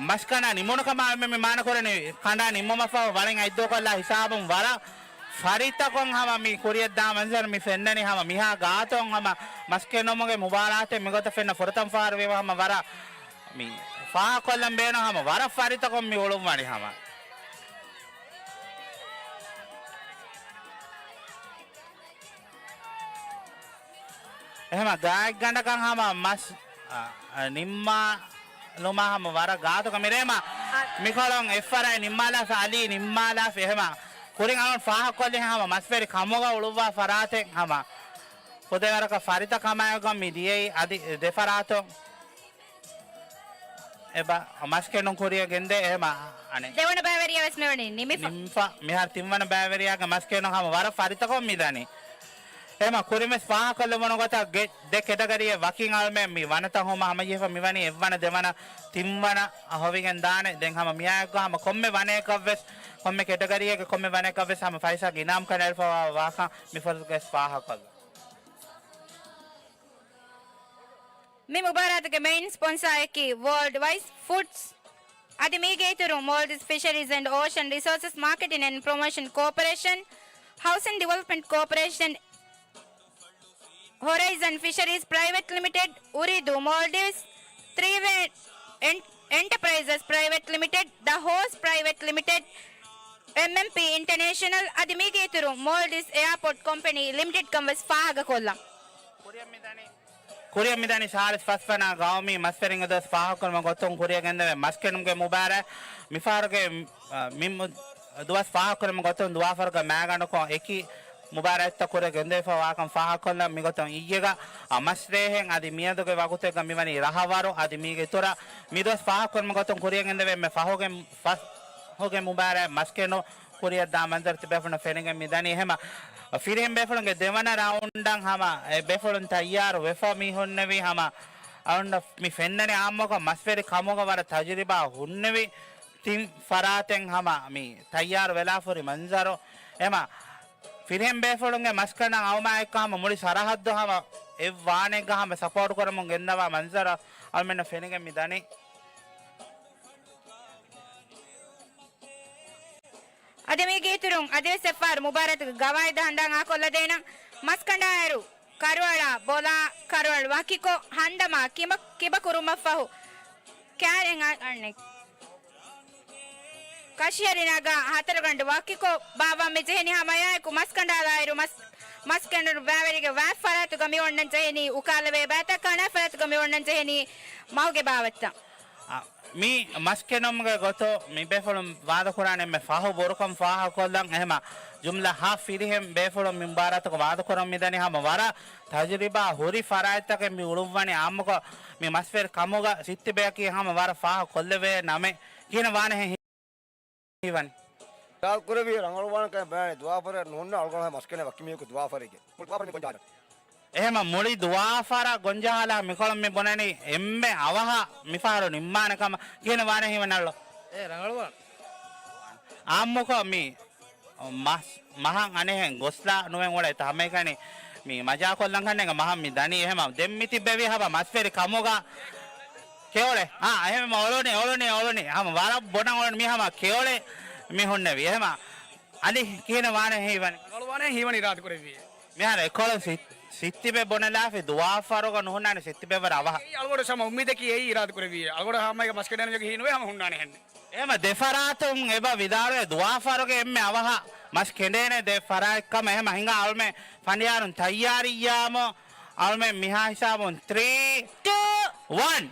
މަސްކަނޑާ ނިމުނު ކަމާ މި މާނަކުރަނީ ކަނޑާ ނިންމުމަށްފަހު ވަޅިން އަތްދޫކޮށްލާ ހިސާބުން ވަރަށް ފަރިތަކުން ހަމަ މި ކުރިޔަށްދާ މަންޒަރު މި ފެންނަނީ. ހަމަ މިހާ ގާތުން ހަމަ މަސްކެނުމުގެ މުބާރާތެއް މިގޮތަށް ފެންނަ ފުރަތަމަ ފަހަރު ވީމަ ހަމަ ވަރަށް މި ފާހަގަކޮށްލަން ބޭނުން ހަމަ ވަރަށް ފަރިތަކުން މި އުޅުއްވަނީ ހަމަ. އެހެމަ ގާތްގަނޑަކަށް ހަމަ މަސް، އަ، އަ، ނިންމާލުމާ ހަމަ ވަރަށް ގާތުގަ މިރޭމަ މިކޮޅުން އެއްފަރާތް ނިންމާލާފި، އަލީ ނިންމާލާފި. އެހެމަ ކުރިން އަޅުން ފާހަގަކޮށްލި ހަމަ މަސްވެރި ކަމުގަ އުޅުއްވާ ފަރާތެއް ހަމަ ފުދޭވަރަކަށް ފަރިތަ ކަމާއެކުގަ މި ދިޔައީ އަދި ދެފަރާތުން އެބަ މަސްކެނުން ކުރިޔަށް ގެންދޭ. އެހެމަ އަނެއް ދެވަނަ ބައިވެރިޔާ ވެސް މިވަނީ ނިމިފަ. ނިމިފަ. މިހާރު ތިންވަނަ ބައިވެރިޔާގެ މަސްކެނުން ހަމަ ވަރަށް ފަރިތަކުން މި ދަނީ. އެހެމަ ކުރިންވެސް ފާހަގަކޮށްލެވުނު ގޮތަށް ގެ-، ދެ ކެޓަގަރީއެއް ވަކިން އަޅުމެން މި ވަނަތައް ހޮވުމަށް ހަމަޖެހިފަ މިވަނީ އެއްވަނަ ދެވަނަ ތިންވަނަ އަށް ހޮވިގެން ދާނެ. ދެން ހަމަ މިއާއެކު ހަމަ ކޮންމެ ވަނައަކަށްވެސް، ކޮންމެ ކެޓަގަރީއެއްގެ ކޮންމެ ވަނައަކަށްވެސް ހަމަ ފައިސާ އިނާމް ކަނޑައެޅިފަވާ ވާކަން މި ފުރަތަމަ ފާހަގަކޮށްލަން. މި މުބާރާތުގެ މެއިން ސްޕޮންސާއަކީ ވޯލްޑް ވައިސް ފުޑްސް. އަދި މީގެ އިތުރުން މޯލްޑިވްސް ފިޝަރީޒް އެންޑް އޯޝަން ރިސޯސަސް މާކެޓިން އެންޑް ޕްރޮމޯޝަން ކޯޕަރޭޝަން، ހައުސިން ޑިވެލޮޕްމަންޓް ކޯޕަރޭޝަން، ހޮރައިޒަން ފިޝަރީޒް ޕްރައިވެޓް ލިމިޓެޑް، އުރިދޫ މޯލްޑިވްސް، ތްރީ ވޭ އެން-، އެންޓަޕްރައިޒަސް ޕްރައިވެޓް ލިމިޓެޑް، ދަ ހޯސް ޕްރައިވެޓް ލިމިޓެޑް، އެމްއެމްޕީ އިންޓަނޭޝަނަލް އަދި މީގެ އިތުރުން މޯލްޑިވްސް އެއާޕޯޓް ކޮމްޕެނީ ލިމިޓެޑްކަން ވެސް ފާހަގަކޮށްލަން. ކުރިއަށް މިދަނީ، ކުރިއަށް މިދަނީ ސާޅީސް ފަސް ވަނަ ގައުމީ މަސްވެރިންގެ ދުވަސް ފާހަގަކުރުމުގެ ގޮތުން ކުރިއަށް ގެންދެވޭ މަސްކެނުމުގެ މުބާރާތް. މިފަހަރުގެ، އަ، މި މު-، ދުވަސް ފާހަގަކުރުމުގެ ގޮތުން ދުވާފަރުގެ މައިގަނޑަކުން އެކި މުބާރާތްތައް ކުރިއަށް ގެންދެވިފަ ވާކަން ފާހަގަކޮށްލަން. މިގޮތުން އިއްޔެގަ، އަ، މަސް ރޭހެން އަދި މިއަދުގެ ވަގުތެއްގަ މިވަނީ ރަހަވަރު. އަދި މީގެ އިތުރަށް މި ދުވަސް ފާހަގަކުރުމުގެ ގޮތުން ކުރިއަށް ގެންދެވޭ އެންމެ ފަހުގެ، ފަހުގެ މުބާރާތް މަސްކެނު ކުރިއަށްދާ މަންޒަރު ތިބޭފުޅުން ފެނިގެން މި ދަނީ. އެހެމަ ފިރިހެން ބޭފުޅުންގެ ދެވަނަ ރައުންޑަށް ހަމަ އެ ބޭފުޅުން ތައްޔާރު ވެފަ މި ހުންނެވީ. ހަމަ އަޅުންނަށް މި ފެންނަނީ އާއްމުކޮށް މަސްވެރި ކަމުގަ ވަރަށް ތަޖުރިބާ ހުންނެވި ތިން ފަރާތެއް ހަމަ މި ތައްޔާރު ވެލާފަ ހުރި މަންޒަރު. އެހެމަ ފިރިހެން ބޭފުޅުންގެ މަސްކަނޑަށް އައުމާ އެއްކޮށް ހަމަ މުޅި ސަރަހައްދު ހަމަ އެއްވާނެއްގަ ހަމަ ސަޕޯޓް ކުރަމުން ގެންދަވާ މަންޒަރު އަޅުމެންނަށް ފެނިގެން މި ދަނީ. އަދި މީގެ އިތުރުން އަދިވެސް އެއްފަހަރު މުބާރާތުގެ ގަވާއިދު ހަނދާން އާކޮށްލަދޭނަން. މަސްކަނޑާއިރު ކަރުއަޅާ ބޮލާ ކަރުއަޅު ވަކިކޮށް ހަނދަމާ ކިބަ، ކިބަ ކުރުމަށްފަހު ކާރެއް އަ-، އަންނެ. ކަށިއެރި ނަގާ ހަތަރުގަނޑު ވަކިކޮށް ބާއްވަން މި ޖެހެނީ. ހަމައެއާއެކު މަސްކަނޑާލާއިރު މަސް، މަސްކެނޑުނު ބައިވެރިގެ ވާތް ފަރާތުގަ މި އޮންނަން ޖެހެނީ އުކާލެވޭ ބައިތައް، ކަނޑާ ފަރާތުގަ މި އޮންނަން ޖެހެނީ މަހުގެ ބާވަތްތައް. އަ، މި މަސްކެނުމުގެ ގޮތު މި ބޭފުޅުން ވާދަކުރާނެ އެންމެ ފަހު ބުރުކަން ފާހަގަކޮށްލަން. އެހެމަ ޖުމްލަ ހާ ފިރިހެން ބޭފުޅުން މި މުބާރާތަކަށް ވާދަކުރަން މިދަނީ. ހަމަ ވަރަށް ތަޖުރިބާ ހުރި ފަރާތްތަކެއް މި އުޅުއްވަނީ. އާއްމުކޮށް މި މަސްވެރި ކަމުގަ ސިއްތިބެއަކީ ހަމަ ވަރަށް ފާހަގަކޮށްލެވޭ ނަމެއް. ކިހިނެއް ވާނެހެން ހީވަނީ؟ އިރާދަކުރެއްވިއްޔާ ރަނގަޅުވާނެކަން ބަޔާނެ ދުވާފަރެއް ނުހުންނަ އަޅުގަނޑު މަސްކެނެ ވަކި މީހަކު ދުވާފަރެއްގެ. މުޅި ދުވާފަރެއް މި ގޮންޖާލަ. އެހެމަ މުޅި ދުވާފަރަށް ގޮންޖަހާލާ މިކޮޅުން މި ބުނަނީ އެންމެ އަވަހަށް މިފަހަރު ނިންމާނެ ކަމަށް. ކިހިނެއް ވާނެ ހީވަނީ އަޅު؟ އޭ ރަނގަޅުވާނެ. އާއްމުކޮށް މި މަސް، މަހަށް އަނެއްހެން ގޮސްލާ ނުވެން އުޅޭ ތަހަމައިގަނި މި މަޖާކޮށްލަން ކަންނޭނގެ މަހަށް މި ދަނީ. އެހެމަ ދެން މި ތިއްބެވީ ހަމަ މަސްވެރި ކަމުގަ ކެޔޮޅެ. އާ، އެހެމަ އޮޅުނި، އޮޅުނި، އޮޅުނި. ހަމަ ވަރަށް ބޮޑަށް އޮޅުނި މި ހަމަ ކެޔޮޅެ މި ހުންނެވީ. އެހެމަ އަދި ކިހިނެއް ވާނެ ހީވަނީ؟ ރަނގަޅުވާނެ ހީވަނީ އިރާދަކުރެއްވިއޭ. މިހާރު އެކޮޅުން ސި-، ސިއްތިބެ ބުނެލާފި ދުވާފަރުގަ ނުހުންނާނެ ސިއްތިބެ ވަރަށް އަވަހަށް. އެއީ އަޅުގަނޑު ހަމަ އުއްމީދަކީ އެއީ އިރާދަކުރެއްވިއޭ. އަޅުގަނޑު ހަމައިގަ މަސްކެނޑޭނު ޖަކި ހީނުވޭ ހަމަ ހުންނާނެ ހެންނެ. އެހެމަ ދެފަރާތުން އެބަ ވިދާޅުވޭ ދުވާފަރުގެ އެންމެ އަވަހަށް މަސް ކެނޑޭނެ ދެ ފަރާތް ކަމަށް. އެހެމަ ހިނގާ އަޅުމެން ފަނޑިޔާރުން ތައްޔާރިއްޔާމު އަޅުމެން މިހާ ހިސާބުން ތްރީ، ޓޫ، ވަން.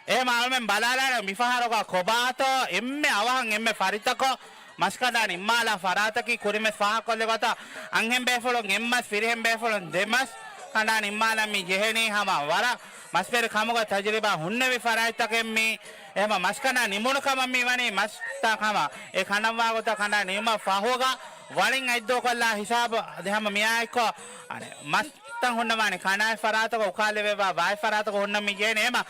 އެހެމަ އަޅުމެން ބަލާލާނެ މިފަހަރުގަ ކޮބާތޯ އެންމެ އަވަހަށް އެންމެ ފަރިތަކޮށް މަސްކަނޑާ ނިންމާލާ ފަރާތަކީ. ކުރިންވެސް ފާހަގަކޮށްލި ގޮތަށް އަންހެން ބޭފުޅުން އެއްމަސް ފިރިހެން ބޭފުޅުން ދެމަސް ކަނޑާ ނިންމާލަން މި ޖެހެނީ. ހަމަ ވަރަށް މަސްވެރި ކަމުގަ ތަޖުރިބާ ހުންނެވި ފަރާތްތަކެއް މީ. އެހެމަ މަސްކަނޑާ ނިމުނު ކަމަށް މި ވަނީ މަސްތައް ހަމަ އެ ކަނޑަންވާ ގޮތަށް ކަނޑާ ނިމުމަށް ފަހުގަ ވަޅިން އަތްދޫކޮށްލާ ހިސާބު އަދި ހަމަ މިއާއެއްކޮށް، އަނެއް، މަސްތައް ހުންނަވާނެ ކަނާތް ފަރާތަކަށް އުކާލެވޭ ބާ، ބާއި ފަރާތަކަށް ހުންނަ މި ޖޭނެ އެމަ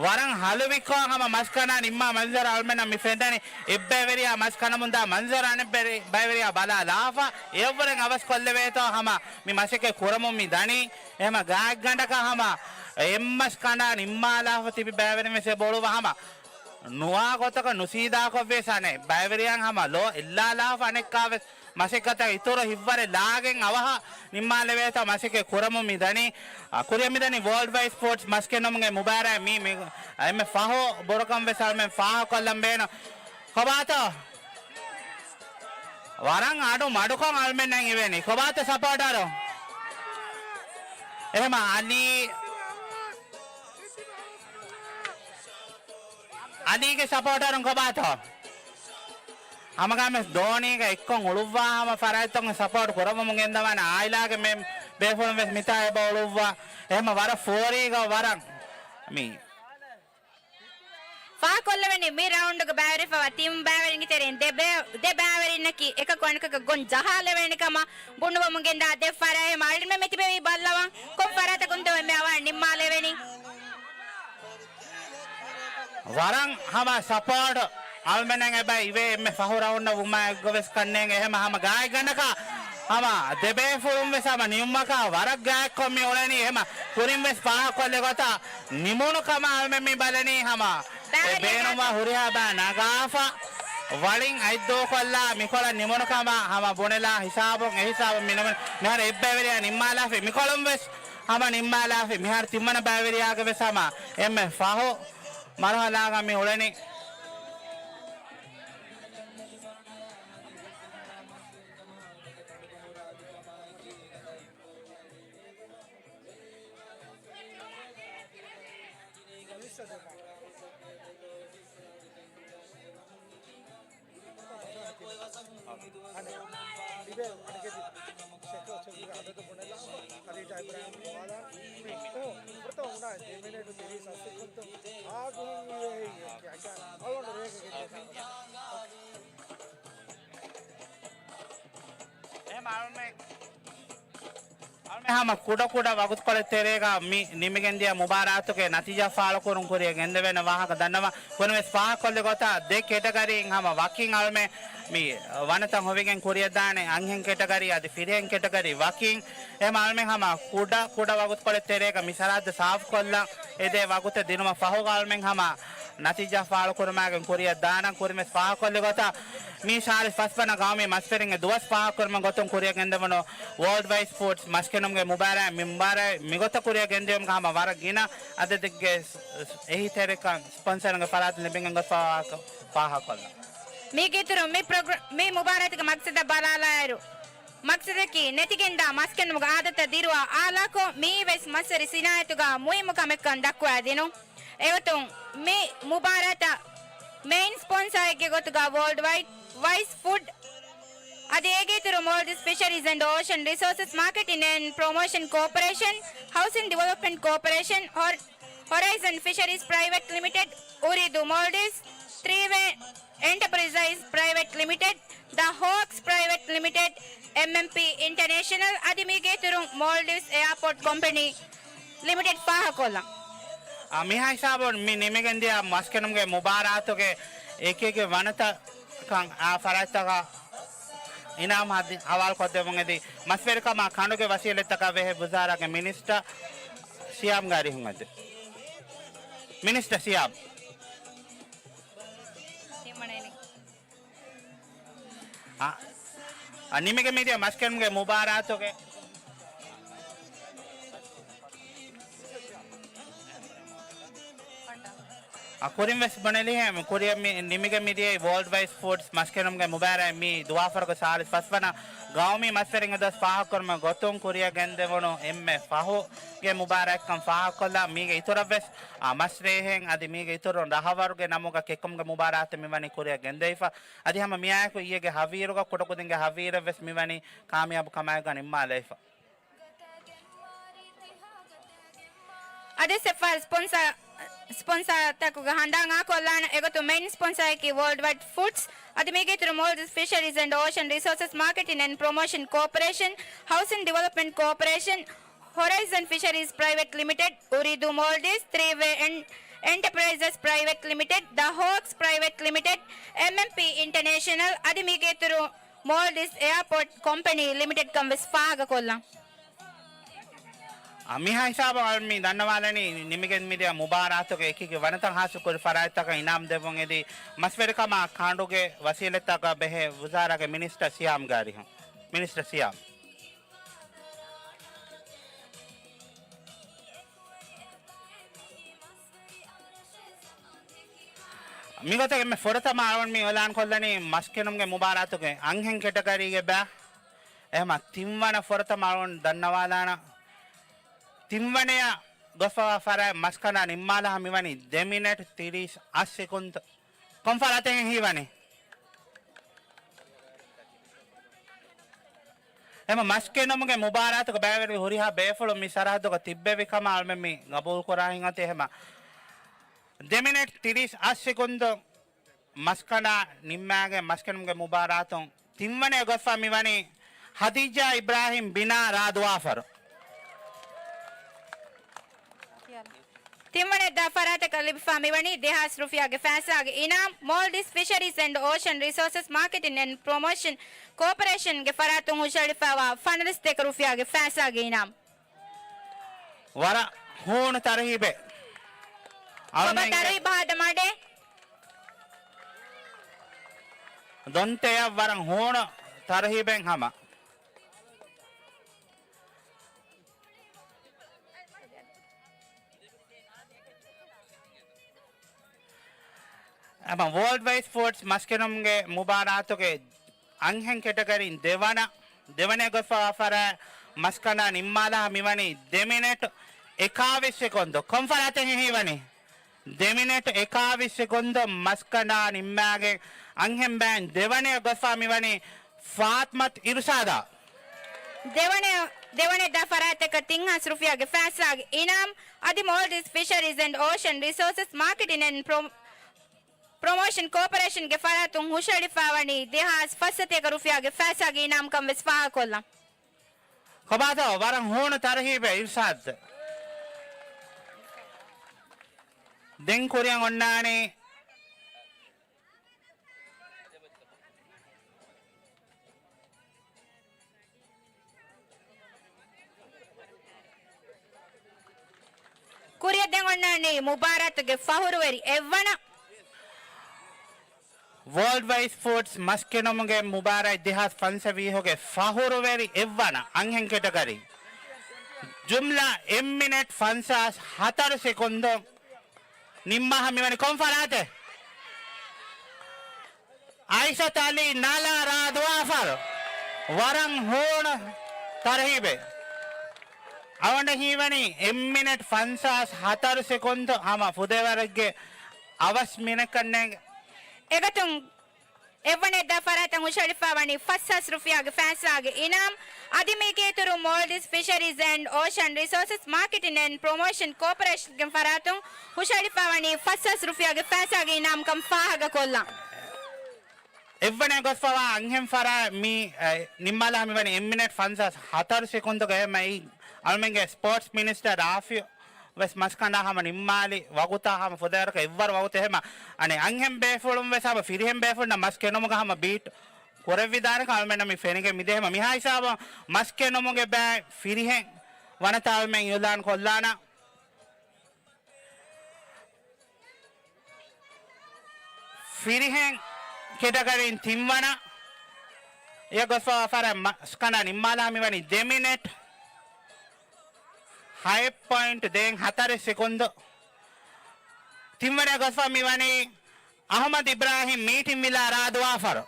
ވަރަށް ހަލުވިކޮށް ހަމަ މަސް ކަނާ ނިންމާ މަންޒަރު އަޅުމެންނަށް މި ފެންނަނީ. އެއްބައިވެރިޔާ މަސް ކަނަމުންދާ މަންޒަރު އަނެއް ބައިވެރިޔާ ބަލާ ލާފަ އެއަށްވުރެން އަވަސް ކޮށްލެވޭތޯ ހަމަ މި މަސައްކަތް ކުރަމުން މި ދަނީ. އެހެމަ ގާތްގަނޑަކަށް ހަމަ އެއްމަސް ކަނޑާ ނިންމާލާފަ ތިބި ބައިވެރިން ވެސް އެބަ އުޅުއްވާ ހަމަ ނުވާ ގޮތަކަށް ނުސީދާކޮށްވިޔަސް އަނެއް ބައިވެރިޔަން ހަމަ ލޯ އެއްލާލާފަ އަނެއްކާ ވެސް މަސައްކަތަށް އިތުރު ހިތްވަރެއް ލާގެން އަވަހަށް ނިންމާލެވޭތޯ މަސައްކަތް ކުރަމުން މި ދަނީ. އަ، ކުރިއަށް މިދަނީ ވޯލްޑް ވައިސް ފުޑްސް މަސްކެނުމުގެ މުބާރާތް މީ، މި، އެންމެ ފަހު ބުރަކަން ވެސް އަޅުމެން ފާހަގަކޮށްލަން ބޭނުން. ކޮބާތޯ؟ ވަރަށް އަޑު މަޑުކޮށް އަޅުމެންނަށް އިވެނީ. ކޮބާތޯ ސަޕޯޓަރު؟ އެހެމަ އަލީ، އަލީގެ ސަޕޯޓަރުން ކޮބާތޯ؟ ހަމަގައިމެސް ދޯނީގަ އެއްކޮށް އުޅުއްވާ ހަމަ ފަރާތްތަކުން ސަޕޯޓް ކުރައްވަމުން ގެންދަވާނެ އާއިލާގެ މެ-، ބޭފުޅުން ވެސް މިތާ އެބަ އުޅުއްވާ. އެހެމަ ވަރަށް ފޯރީގަ ވަރަށް މި ފާހަގަކޮށްލެވެނީ މި ރައުންޑުގަ ބައިވެރިވެފަވާ ތިން ބައިވެރިންގެ ތެރެއިން ދެ ބޭ-، ދެ ބައިވެރިންނަކީ އެކަކު އަނެކަކަށް ގޮން ޖަހާލެވޭނެ ކަމަށް ބުނުވަމުން ގެންދާ ދެ ފަރާތް. އެހެމަ އަޅުގަނޑުމެން މިތިބެވީ ބައްލަވަން ކޮން ފަރާތަކުންތޯ އެންމެ އަވަހަށް ނިންމާލެވެނީ. ވަރަށް ހަމަ ސަޕޯޓް އަޅުމެންނަށް އެބަ އިވޭ އެންމެ ފަހު ރައުންޑަށް ވުމާ އެއްގޮވެސް ކަންނޭނގެ. އެހެމަ ހަމަ ގާތްގަނޑަކަށް ހަމަ ދެބޭފުޅުން ވެސް ހަމަ ނިމުމަކާ ވަރަށް ގާތްކޮށް މި އުޅެނީ. އެހެމަ ކުރިން ވެސް ފާހަގަކޮށްލި ގޮތަށް ނިމުނު ކަމަށް އަޅުމެން މި ބަލަނީ ހަމަ އެ ބޭނުންވާ ހުރިހާ ބައެއް ނަގާފަ ވަޅިން އަތްދޫކޮށްލާ މިކޮޅަށް ނިމުނު ކަމަށް ހަމަ ބުނެލާ ހިސާބުން އެ ހިސާބުން މި ނިމުނު މިހާރު އެއްބައިވެރިޔާ ނިންމާލާފި މިކޮޅުން ވެސް ހަމަ ނިންމާލާފި މިހާރު ތިންވަނަ ބައިވެރިޔާގެ ވެސް ހަމަ އެންމެ ފަހު މަރުހަލާގަ މި އުޅެނީ. އަނެއް، ތިބޭ އަނެކެތި ސެކްޓަރ ސެކްޓަރގެ އަދަދު ބުނެލާފަ، އަދި ޓައިޕް ރާން ވާލާ، މި ފުރަތަމަ އުނާ ދެ މިނެޓު ތިރީސް ސެކަންޑް އާގުހުން އިވޭ ހެއްޔޭ ކިޔާ، އަޅުގަނޑު ރޭގެ ގެންދޭ. އެހެމަ އަޅުމެ އަޅުމެ ހަމަ ކުޑަ ކުޑަ ވަގުތުކޮޅެއް ތެރޭގަ މި ނިމިގެންދިޔަ މުބާރާތުގެ ނަތީޖާ ފާޅުކުރުން ކުރިއަށް ގެންދެވޭނެ ވާހަކަ ދަންނަވަން. ކުރިން ވެސް ފާހަގަކޮށްލި ގޮތަށް ދެ ކެޓަގަރީން ހަމަ ވަކިން އަޅުމެ މި ވަނަތައް ހޮވިގެން ކުރިއަށްދާނެ އަންހެން ކެޓަގަރީ އަދި ފިރިހެން ކެޓަގަރީ ވަކިން. އެހެމަ އަޅުމެ ހަމަ ކުޑަ ކުޑަ ވަގުތުކޮޅެއް ތެރޭގަ މި ސަރަހައްދު ސާފުކޮށްލަން އެދޭ ވަގުތެއް ދިނުމަށް ފަހުގަ އަޅުމެން ހަމަ ނަތީޖާ ފާޅުކުރުމާގެން ކުރިއަށް ދާނަން. ކުރިން ވެސް ފާހަގަކޮށްލި ގޮތަށް މީ ސާޅީސް ފަސް ވަނަ ގައުމީ މަސްވެރިންގެ ދުވަސް ފާހަގަކުރުމަށް ގޮތުން ކުރިއަށް ގެންދެވުނު ވޯލްޑް ވައިސް ފުޑްސް މަސްކެނުމުގެ މުބާރާތް މި މުބާރާތް މިގޮތަށް ކުރިއަށް ގެންދިޔުމުގަ ހަމަ ވަރަށް ގިނަ އަދަދެއްގެ އެހީތެރިކަން ސްޕޮންސަރުންގެ ފަރާތުން ލިބިގެން ގޮސްފަވާކަން ފާހަގަކޮށްލަން. މީގެއިތުރުން މި ޕްރޮގްރ-، މި މުބާރާތުގެ މަގްސަދަށް ބަލާލާއިރު، މަގްސަދަކީ ނެތިގެންދާ މަސްކެނުމުގެ އާދަތައް ދިރުވާ އާލާކޮށް، މިއީވެސް މަސްވެރި ސިނާއަތުގަ މުހިއްމު ކަމެއްކަން ދައްކުވާދިނުން. އެގޮތުން މި މުބާރާތަށް މެއިން ސްޕޮންސާއެއްގެ ގޮތުގަ ވޯލްޑް ވައިޑް ވައިސް ފުޑް އަދި އޭގެ އިތުރު މޯލްޑިވްސް ފިޝަރީޒް އެންޑް އޯޝަން ރިސޯސަސް މާކެޓިން އެންޑް ޕްރޮމޯޝަން ކޯޕަރޭޝަން، ހައުސިން ޑިވެލޮޕްމަންޓް ކޯޕަރޭޝަން، ހޮރ-، ހޮރައިޒަން ފިޝަރީޒް ޕްރައިވެޓް ލިމިޓެޑް، އުރީދޫ މޯލްޑިވްސް، ތްރީ ވޭ އެންޓަޕްރައިޒަސް ޕްރައިވެޓް ލިމިޓެޑް، ދަ ހޯކްސް ޕްރައިވެޓް ލިމިޓެޑް، އެމްއެމްޕީ އިންޓަނޭޝަނަލް އަދި މީގެ އިތުރުން މޯލްޑިވްސް އެއާޕޯޓް ކޮމްޕެނީ ލިމިޓެޑް ފާހަގަކޮށްލަން. އާ، މިހާ ހިސާބުން މި ނިމިގެންދިޔަ މަސްކެނުމުގެ މުބާރާތުގެ އެކިއެކި ވަނަތަކަށް އާ ފަރާތްތަކަށް އިނާމް ހަދި-، ހަވާލުކޮށްދެއްވުން އެދި މަސްވެރިކަމާ ކަނޑުގެ ވަސީލަތްތަކާ ބެހޭ ވުޒާރާގެ މިނިސްޓަރ ސިޔާމްގެ އަރިހުން އެދި. މިނިސްޓަރ ސިޔާމް. އާ، އާ، ނިމިގެން މިދިޔަ މަސްކެނުމުގެ މުބާރާތުގެ އާ، ކުރިން ވެސް ބުނެލިހެން، ކުރިއަށް މި ނިމިގެން މިދިޔައީ ވޯލްޑް ވައިސް ފުޑްސް މަސްކެނުމުގެ މުބާރާތް މި ދުވާފަރުގެ ސާޅީސް ފަސް ވަނަ ގައުމީ މަސްވެރިންގެ ދުވަސް ފާހަގަކުރުމުގެ ގޮތުން ކުރިއަށް ގެންދެވުނު އެންމެ ފަހުގެ މުބާރާތްކަން ފާހަގަކޮށްލާ، މީގެ އިތުރަށް ވެސް އާ، މަސްރޭހެން އަދި މީގެ އިތުރުން ރަހަވަރުގެ ނަމުގަ ކެއްކުމުގެ މުބާރާތެއް މިވަނީ ކުރިއަށް ގެންދެވިފަ. އަދި ހަމަ މިއާއެކު އިއްޔެގެ ހަވީރުގަ ކުޑަކުދިންގެ ހަވީރެއް ވެސް މިވަނީ ކާމިޔާބު ކަމާއެކުގަ ނިންމާލައިފަ. އަދި ސެފާ ސްޕޮންސާ، ސްޕޮންސާތަކުގެ ހަނދާން އާކޮށްލާނެ އެގޮތުން މެއިން ސްޕޮންސާއަކީ ވޯލްޑް ވައިޑް ފުޑްސް އަދި މީގެ އިތުރު މޯލްޑިވްސް ފިޝަރީޒް އެންޑް އޯޝަން ރިސޯސަސް މާކެޓިން އެންޑް ޕްރޮމޯޝަން ކޯޕަރޭޝަން، ހައުސިން ޑިވެލޮޕްމަންޓް ކޯޕަރޭޝަން، ހޮރައިޒަން ފިޝަރީޒް ޕްރައިވެޓް ލިމިޓެޑް، އުރިދޫ މޯލްޑިވްސް، ތްރީ ވޭ އެން އެންޓަޕްރައިޒަސް ޕްރައިވެޓް ލިމިޓެޑް، ދަ ހޯކްސް ޕްރައިވެޓް ލިމިޓެޑް، އެމްއެމްޕީ އިންޓަރނޭޝަނަލް، އަދި މީގެ އިތުރު މޯލްޑިވްސް އެއާޕޯޓް ކޮމްޕެނީ ލިމިޓެޑް ކަން ވެސް ފާހަގަކޮށްލަން. އަ، މިހާ ހިސާބަށް މި ދަންނަވާލަނީ ނިމިގެން މިދިޔަ މުބާރާތުގެ އެކި ވަނަތައް ހާސިލްކުރި ފަރާތްތަކަށް އިނާމް ދެއްވުން އެދި، މަސްވެރިކަމާ ކަނޑުގެ ވަސީލަތްތަކަށް ބެހޭ ވުޒާރާގެ މިނިސްޓަރ ސިޔާމް ގާރިހުން. މިނިސްޓަރ ސިޔާމް. މިގޮތަށް އެންމެ ފުރަތަމަ އަޅުގަނޑު މި އިއުލާން ކޮށްލަނީ މަސްކެނުމުގެ މުބާރާތުގެ އަންހެން ކެޓަގަރީގެ ބައި. އެހެމަ ތިންވަނަ ފުރަތަމަ އަޅުގަނޑު ދަންނަވާލާނަ. ތިންވަނަޔަށް ގޮސްފަވާ ފަރާތް މަސްކަނޑާ ނިންމާލާ މިވަނީ ދެ މިނެޓް ތިރީސް އަށް ސެކުންދު. ކޮން ފަރާތެއް ހީވަނީ؟ އެމަ މަސްކެނުމުގެ މުބާރާތުގަ ބައިވެރި ހުރިހާ ބޭފުޅުން މި ސަރަހައްދުގަ ތިއްބެވި ކަމަށް އަޅުމެން މި ގަބޫލު ކުރާ ހިނގަތި. އެހެމަ ދެ މިނެޓް ތިރީސް އަށް ސެކުންދު މަސްކަނޑާ ނިންމާގެން މަސްކެނުމުގެ މުބާރާތުން ތިންވަނަޔަށް ގޮސްފަ މިވަނީ ހަދީޖާ އިބްރާހިމް ބިނާ ރާދުވާފަރު. ތިންވަނަ ދާ ފަރާތަކަށް ލިބިފާ މިވަނީ ދެހާސް ރުފިޔާގެ ފައިސާގެ އިނާމް. މޯލްޑިވްސް ފިޝަރީޒް އެންޑް އޯޝަން ރިސޯސަސް މާކެޓިން އެންޑް ޕްރޮމޯޝަން ކޯޕަރޭޝަންގެ ފަރާތުން ހުށަހެޅިފާވާ ފަނަރަ ސަތޭކަ ރުފިޔާގެ ފައިސާގެ އިނާމް. ވަރަށް ހޫނު ތަރުހީބެއް. ކޮބާ އަޅުމެންގެ ތަރުހީބު ހަދަމާ ޑޭ؟ ދޮންތެޔަށް ވަރަށް ހޫނު ތަރުހީބެއް ހަމަ. އެމަ ވޯލްޑް ވައިސް ފުޑްސް މަސްކެނުމުގެ މުބާރާތުގެ އަންހެން ކެޓަގަރީން ދެވަނަ، ދެވަނަ ގޮސްފަވާ ފަރާތް މަސްކަނޑާ ނިންމާލާ މިވަނީ ދެ މިނެޓް އެކާވީސް ސެކުންދު. ކޮން ފަރާތެއް ހީވަނީ؟ ދެ މިނެޓް އެކާވީސް ސެކުންދު މަސްކަނޑާ ނިންމާގެން އަންހެން ބައިން ދެވަނަ ގޮސްފަ މިވަނީ ފާތްމަތު އިރުޝާދާ. ދެވަނަ، ދެވަނަ ދާ ފަރާތަކަށް ތިން ހާސް ރުފިޔާގެ ފައިސާގެ އިނާމް. އަދި މޯލްޑިވްސް ފިޝަރީޒް އެންޑް އޯޝަން ރިސޯސަސް މާކެޓިން އެންޑް ޕްރޮ-، ޕްރޮމޯޝަން ކޯޕަރޭޝަންގެ ފަރާތުން ހުށަހެޅިފާވަނީ ދެހާސް ފަސް ސަތޭކަ ރުފިޔާގެ ފައިސާގެ އިނާމްކަން ވެސް ފާހަގަކޮށްލަން. ކޮބާތޯ ވަރަށް ހޫނު ތަރުހީބެއް އިރްޝާދް. ދެން ކުރިއަށް އޮންނާނީ ކުރިއަށް ދެން އޮންނާނީ މުބާރާތުގެ ފަހުރުވެރި އެއްވަނަ. ވޯލްޑް ވައިސް ފުޑްސް މަސްކެނުމުގެ މުބާރާތް ދެހާސް ފަންސަވީހުގެ ފަހުރުވެރި އެއްވަނަ އަންހެން ކެޓަގަރީ. ޖުމްލަ އެއް މިނެޓް ފަންސާސް ހަތަރު ސެކުންދު ނިންމާ މިވަނީ ކޮން ފަރާތެއް؟ އައިޝަތު އަލީ ނަލަ ރާދުވާފަރު. ވަރަށް ހޫނު ތަރުހީބެއް. އަވަނޑަ ހީވަނީ އެއް މިނެޓް ފަންސާސް ހަތަރު ސެކުންދު ހަމަ ފުދޭވަރެއްގެ އަވަސް މިނެޓްކަންނޭނގެ. އެގޮތުން އެއްވަނަ ދާ ފަރާތަށް ހުށަހެޅިފާވަނީ ފަސް ހާސް ރުފިޔާގެ ފައިސާގެ އިނާމް. އަދި މީގެ އިތުރު މޯލްޑިވްސް ފިޝަރީޒް އެންޑް އޯޝަން ރިސޯސަސް މާކެޓިން އެންޑް ޕްރޮމޯޝަން ކޯޕަރޭޝަންގެ ފަރާތުން ހުށަހެޅިފާވަނީ ފަސް ހާސް ރުފިޔާގެ ފައިސާގެ އިނާމްކަން ފާހަގަކޮށްލަން. އެއްވަނަ ގޮސްފަވާ އަންހެން ފަރާތް މި، އެ، ނިންމާލާ މިވަނީ އެއް މިނެޓް ފަންސާސް ހަތަރު ސެކުންދުގަ. އެހެމަ އެއީ އަޅުމެންގެ ސްޕޯޓްސް މިނިސްޓަރ ރާފިޢު ވެސް މަސްކަނޑާ ހަމަ ނިންމާލި ވަގުތާ ހަމަ ފުދޭވަރަކަށް އެއްވަރު ވަގުތު. އެހެމަ އަނެއް އަންހެން ބޭފުޅުން ވެސް ހަމަ ފިރިހެން ބޭފުޅުންނަށް މަސް ކެނުމުގަ ހަމަ ބީޓް ކުރެއްވިދާނެކަން އަޅުމެންނަށް މި ފެނިގެން މިދޭ. އެހެމަ މިހާ ހިސާބަށް މަސް ކެނުމުގެ ބައި ފިރިހެން ވަނަތާ އަޅުމެން އިއުލާން ކޮށްލާނަ. ފިރިހެން ކެޓަގަރީން ތިންވަނަ އެ ގޮސްފަވާ ފަރާތް މަސްކަނޑާ ނިންމާލާ މިވަނީ ދެ މިނެޓް ހައެއް ޕޮއިންޓް ދޭއް ހަތަރެއް ސެކުންދު. ތިންވަނަ ގޮސްފަ މިވަނީ އަހުމަދު އިބްރާހިމް މީޓިން ވިލާ ރާދުވާފަރު.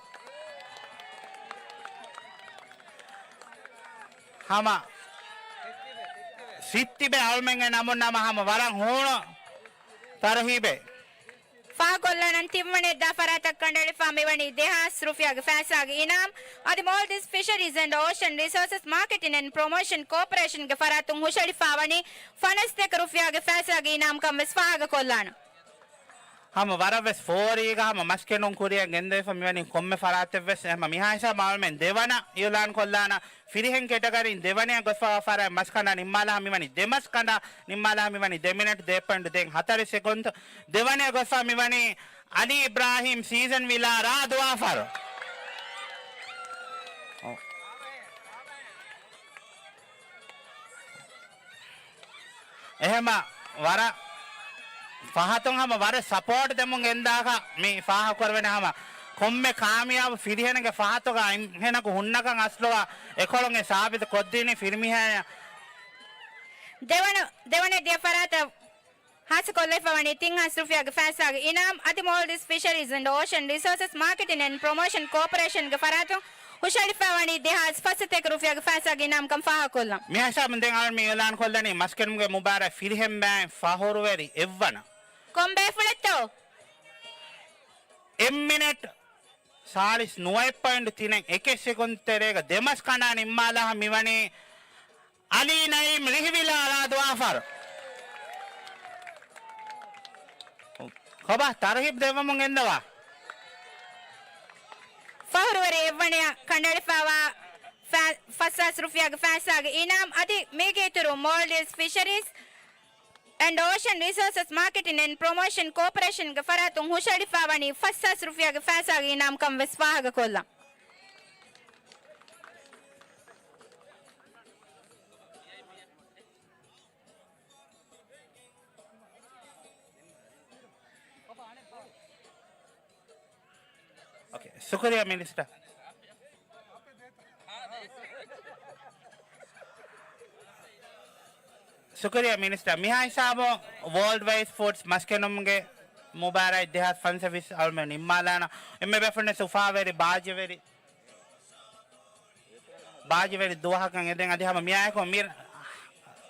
ހަމަ ސިއްތިބެ އަޅުމެންގެ ނަމުން ނަމަ ހަމަ ވަރަށް ހޫނު ތަރުހީބެއް. ފާހަގަކޮށްލާނަން ތިންވަނަ ދާ ފަރާތަށް ކަނޑައެޅިފާ މިވަނީ ދެހާސް ރުފިޔާގެ ފައިސާގެ އިނާމް. އަދި މޯލްޑިވްސް ފިޝަރީޒް އެންޑް އޯޝަން ރިސޯސަސް މާކެޓިން އެންޑް ޕްރޮމޯޝަން ކޯޕަރޭޝަންގެ ފަރާތުން ހުށަހެޅިފާވަނީ ފަނަސް ސަތޭކަ ރުފިޔާގެ ފައިސާގެ އިނާމްކަން ވެސް ފާހަގަކޮށްލާނަން. ހަމަ ވަރަށް ވެސް ފޯރީގަ ހަމަ މަސް ކެނޑުން ކުރިއަށް ގެންދެވިފަ މިވަނީ ކޮންމެ ފަރާތެއް ވެސް. އެހެންމަ މިހާ ހިސާބަށް އަޅުމެން ދެވަނަ އިއުލާން ކޮށްލާނަ ފިރިހެން ކެޓަގަރީން ދެވަނަޔަށް ގޮސްފަވާ ފަރާތް މަސް ކަނޑާ ނިންމާލާ މިވަނީ ދެ މަސް ކަނޑާ ނިންމާލާ މިވަނީ ދެ މިނެޓް ދޭއް ޕޮއިންޓް ދޭއް ހަތަރެއް ސެކުންތު. ދެވަނަޔަށް ގޮސްފަ މިވަނީ އަލީ އިބްރާހީމް ސީޒަން ވިލާ ރާ ދުވާފަރު. އެހެމަ ވަރަށް ފަހަތުން ހަމަ ވަރަށް ސަޕޯޓް ދެމުން ގެންދާކަށް މި ފާހަގަކުރެވެނެ ހަމަ ކޮންމެ ކާމިޔާބު ފިރިހެނެއްގެ ފަހަތުގަ އިންހެނަކު ހުންނަކަން އަސްލުވާ އެކޮޅުން އެ ސާބިތު ކޮށްދިނީ ފިރިމީހާޔަށް. ދެވަނަ، ދެވަނަ ދިޔަ ފަރާތަށް ހާއްސަކޮށްލައިފަވަނީ ތިން ހާސް ރުފިޔާގެ ފައިސާގެ އިނާމް އަދި މޯލްޑިވްސް ފިޝަރީޒް އެންޑް އޯޝަން ރިސޯސަސް މާކެޓިން އެންޑް ޕްރޮމޯޝަން ކޯޕަރޭޝަންގެ ފަރާތުން ހުށަހެޅިފަވަނީ ދެ ހާސް ފަސް ސަތޭކަ ރުފިޔާގެ ފައިސާގެ އިނާމްކަން ފާހަގަކޮށްލަން. މިހާ ހިސާބުން ދެން އަޅުން މި އިއުލާން ކޮށްލަނީ މަސްކެނޑުމުގެ މުބާރާތް ފިރިހެން ބައިން ފަހުރުވެރި އެއްވަނަ. ކޮން ބޭފުޅެއްތޯ؟ އެއް މިނެޓް ސާޅީސް ނުވައެއް ޕޮއިންޓް ތިނެއް އެކެއް ސެކުން ތެރޭގަ ދެ މަސް ކަނޑާ ނިންމާލާ މިވަނީ އަލީ ނައީމް ރިހިވިލާ ރާ ދުވާފަރު. ކޮބާ ތަރުހީބް ދެއްވަމުން ގެންދަވާ. ފަހުރުވެރި އެއްވަނަޔަށް ކަނޑައެޅިފައިވާ ފަ-، ފަސް ހާސް ރުފިޔާގެ ފައިސާގެ އިނާމް އަދި މީގެ އިތުރު މޯލްޑިވްސް ފިޝަރީޒް އެންޑް އޯޝަން ރިސޯސަސް މާކެޓިން އެންޑް ޕްރޮމޯޝަން ކޯޕަރޭޝަންގެ ފަރާތުން ހުށަހެޅިފައިވަނީ ފަސް ހާސް ރުފިޔާގެ ފައިސާގެ އިނާމްކަން ވެސް ފާހަގަކޮށްލަން. އޯކޭ. ޝުކުރިއްޔާ މިނިސްޓަރ. ޝުކުރިއްޔާ މިނިސްޓަރ. މިހާ ހިސާބުން ވޯލްޑް ވައިޑް ފުޑްސް މަސްކެނޑުމުގެ މުބާރާތް ދެހާސް ފަންސަވީސް އަޅުމެން ނިންމާލާނަ. އެންމެ ބޭފުޅުން އުފާވެރި ބާއްޖަވެރި ބާއްޖަވެރި ދުވަހަކަށް އެދެން އަދި ހަމަ މިއާއެކު މި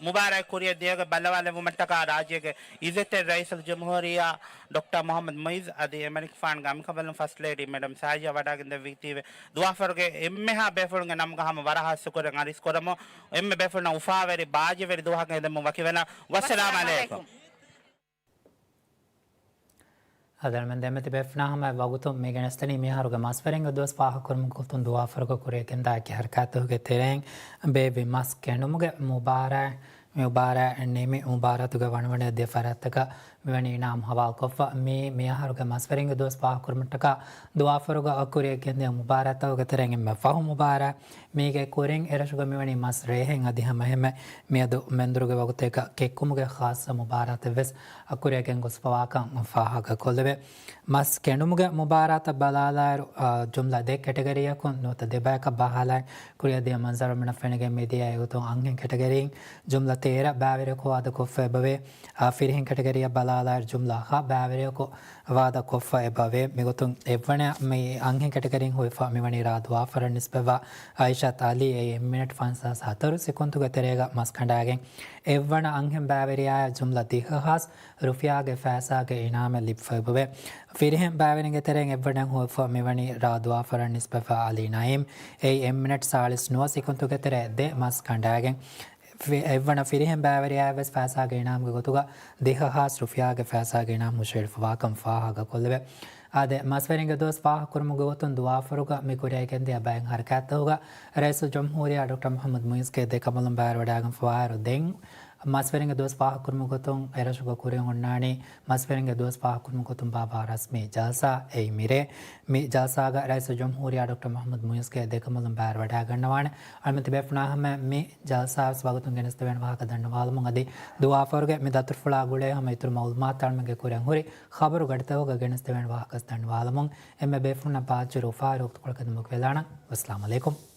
މުބާރާތް ކުރިއަށް ދިޔަގެ ބައްލަވާލެވުމަށްޓަކާ ރާއްޖޭގެ އިއްޒަތްތެރި ރައީސުލްޖުމްހޫރިއްޔާ ޑޮކްޓަރ މުހައްމަދު މުއިއްޒު އަދި އެމަނިކުފާނުގެ އަނބިކަނބަލުން ފަސްޓް ލޭޑީ މެޑަމް ސާޖިޔާ ވަޑައިގެންދެވި ތީވެ ދުވާފަރުގެ އެންމެހާ ބޭފުޅުންގެ ނަމުގަ ހަމަ ވަރަށް ހާއްސަ ކުރިން އަރިސް ކުރަމު. އެންމެ ބޭފުޅުންނަށް އުފާވެރި ބާއްޖަވެރި ދުވަހަކަށް އެދެމުން ވަކިވެލަން. ވައްސަލާމް އަލައިކުމް. އަދި އަޅުމެން ދެމެތި ބޭފުޅުންނާ ހަމަ ވަގުތު މި ގެނެސްދެނީ މިއަހަރުގެ މަސްވެރިންގެ ދުވަސް ފާހަގަކުރުމުގެ ގޮތުން ދުވާފަރުގަ ކުރިއަށް ގެންދާ އެކި ހަރަކާތްތަކުގެ ތެރެއިން ބޭއްވި މަސް ކެނޑުމުގެ މުބާރާތް، މި މުބާރާތް ނިމި މުބާރާތުގެ ވަނަވަނަ ދެ ފަރާތްތަކަށް މިވަނީ އިނާމް ހަވާލުކޮށްފަ. މީ މިއަހަރުގެ މަސްވެރިންގެ ދުވަސް ފާހަގަކުރުމަށްޓަކާ ދުވާފަރުގަ ކުރިއަށް ގެންދިޔަ މުބާރާތްތަކުގެ ތެރެއިން އެންމެ ފަހު މުބާރާތް. މީގެ ކުރިން އެރަށުގަ މިވަނީ މަސް ރޭހެއް އަދި ހަމައެހެންމެ މިއަދު މެންދުރުގެ ވަގުތެއްގަ ކެއްކުމުގެ ޚާއްޞަ މުބާރާތެއް ވެސް ކުރިއަށް ގެންގޮސްފަވާކަން ފާހަގަކޮށްލެވޭ. މަސް ކެނޑުމުގެ މުބާރާތަށް ބަލާލާއިރު، އާ، ޖުމްލަ ދެ ކެޓަގަރީއަކުން ނުވަތަ ދެ ބަޔަކަށް ބަހާލާ ކުރިއަށް ދިޔަ މަންޒަރު މިނަށް ފެނިގެން މިދިޔަ އެގޮތުން އަންހެން ކެޓަގަރީން ޖުމްލަ ތޭރަ ބައިވެރިޔަކު ވާދަކޮށްފަ އެބަވޭ. އާ، ފިރިހެން ކެޓަގަރީއަށް ބަލާލާއިރު ޖުމްލަ ހަ ބައިވެރިޔަކު ވާދަކޮށްފަ އެބަވޭ. މިގޮތުން އެއްވަނަ މި އަންހެން ކެޓަގަރީން ހުވިފަ މިވަނީ ރާ ދުވާފަރަށް ނިސްބަތްވާ އައިޝަތް އަލީ އެ އެއް މިނެޓް ފަންސާސް ހަތަރު ސެކުންތުގެ ތެރޭގަ މަސް ކަނޑާގެން އެއްވަނަ އަންހެން ބައިވެރިޔާއަށް ޖުމްލަ ދިހަ ހާސް ރުފިޔާގެ ފައިސާގެ އިނާމެއް ލިބިފައިބަވޭ. ފިރިހެން ބައިވެރިންގެ ތެރެއިން އެއްވަނައަށް ހުވަފަ މިވަނީ ރާ ދުވާފަރަށް ނިސްބަތްވާ އަލީ ނައީމް. އެއީ އެއް މިނެޓް ސާޅީސް ނުވަ ސެކުންތުގެ ތެރޭ ދެ މަސް ކަނޑާގެން. ފި-، އެއްވަނަ ފިރިހެން ބައިވެރިޔާއަށް ވެސް ފައިސާގެ އިނާމްގެ ގޮތުގަ ދިހަ ހާސް ރުފިޔާގެ ފައިސާގެ އިނާމް ހުށައެޅިފަވާކަން ފާހަގަކޮށްލެވޭ. އާދެ، މަސްވެރިންގެ ދުވަސް ފާހަގަކުރުމުގެ ގޮތުން ދުވާފަރުގަ މި ކުރިއަށް ގެންދިޔަ ބައެއް ހަރަކާތްތަކުގަ ރައީސުލްޖުމްހޫރިއްޔާ ޑޮކްޓަރ މުހައްމަދު މުއިއްޒުގެ ދެކަނބަލުން ބައިވެރިވަޑައިގެންފަވާއިރު ދެން މަސްވެރިންގެ ދުވަސް ފާހަގަކުރުމުގެ ގޮތުން އެރަށުގަ ކުރިއަށް އޮންނާނީ މަސްވެރިންގެ ދުވަސް ފާހަގަކުރުމުގެ ގޮތުން ބާއްވާ ރަސްމީ ޖަލްސާ އެއީ މިރޭ. މި ޖަލްސާގަ ރައީސުލްޖުމްހޫރިއްޔާ ޑޮކްޓަރ މުހައްމަދު މުއިއްޒުގެ ދެކަނބަލުން ބައިވެރިވަޑައިގަންނަވާނެ. އަޅުމެން ތިބޭފުޅުންނާ ހަމަ މި ޖަލްސާ ވެސް ވަގުތުން ގެނެސްދެވޭނެ ވާހަކަ ދަންނަވާލަމުން އަދި ދުވާފަރުގެ މި ދަތުރުފުޅާ ގުޅޭ ހަމަ އިތުރު މައުލޫމާތު އަޅުމެންގެ ކުރިއަށް ހުރި ޚަބަރު ގަޑިތަކުގަ ގެނެސްދެވޭނެ ވާހަކަ ދަންނަވާލަމުން އެންމެ ބޭފުޅުންނަށް ބާއްޖަވެރި އުފާވެރި ވަގުތުކޮޅަކަށް ދިމުގެ ވެލާނަން. ވައްސަލާމް އަލައިކުމް.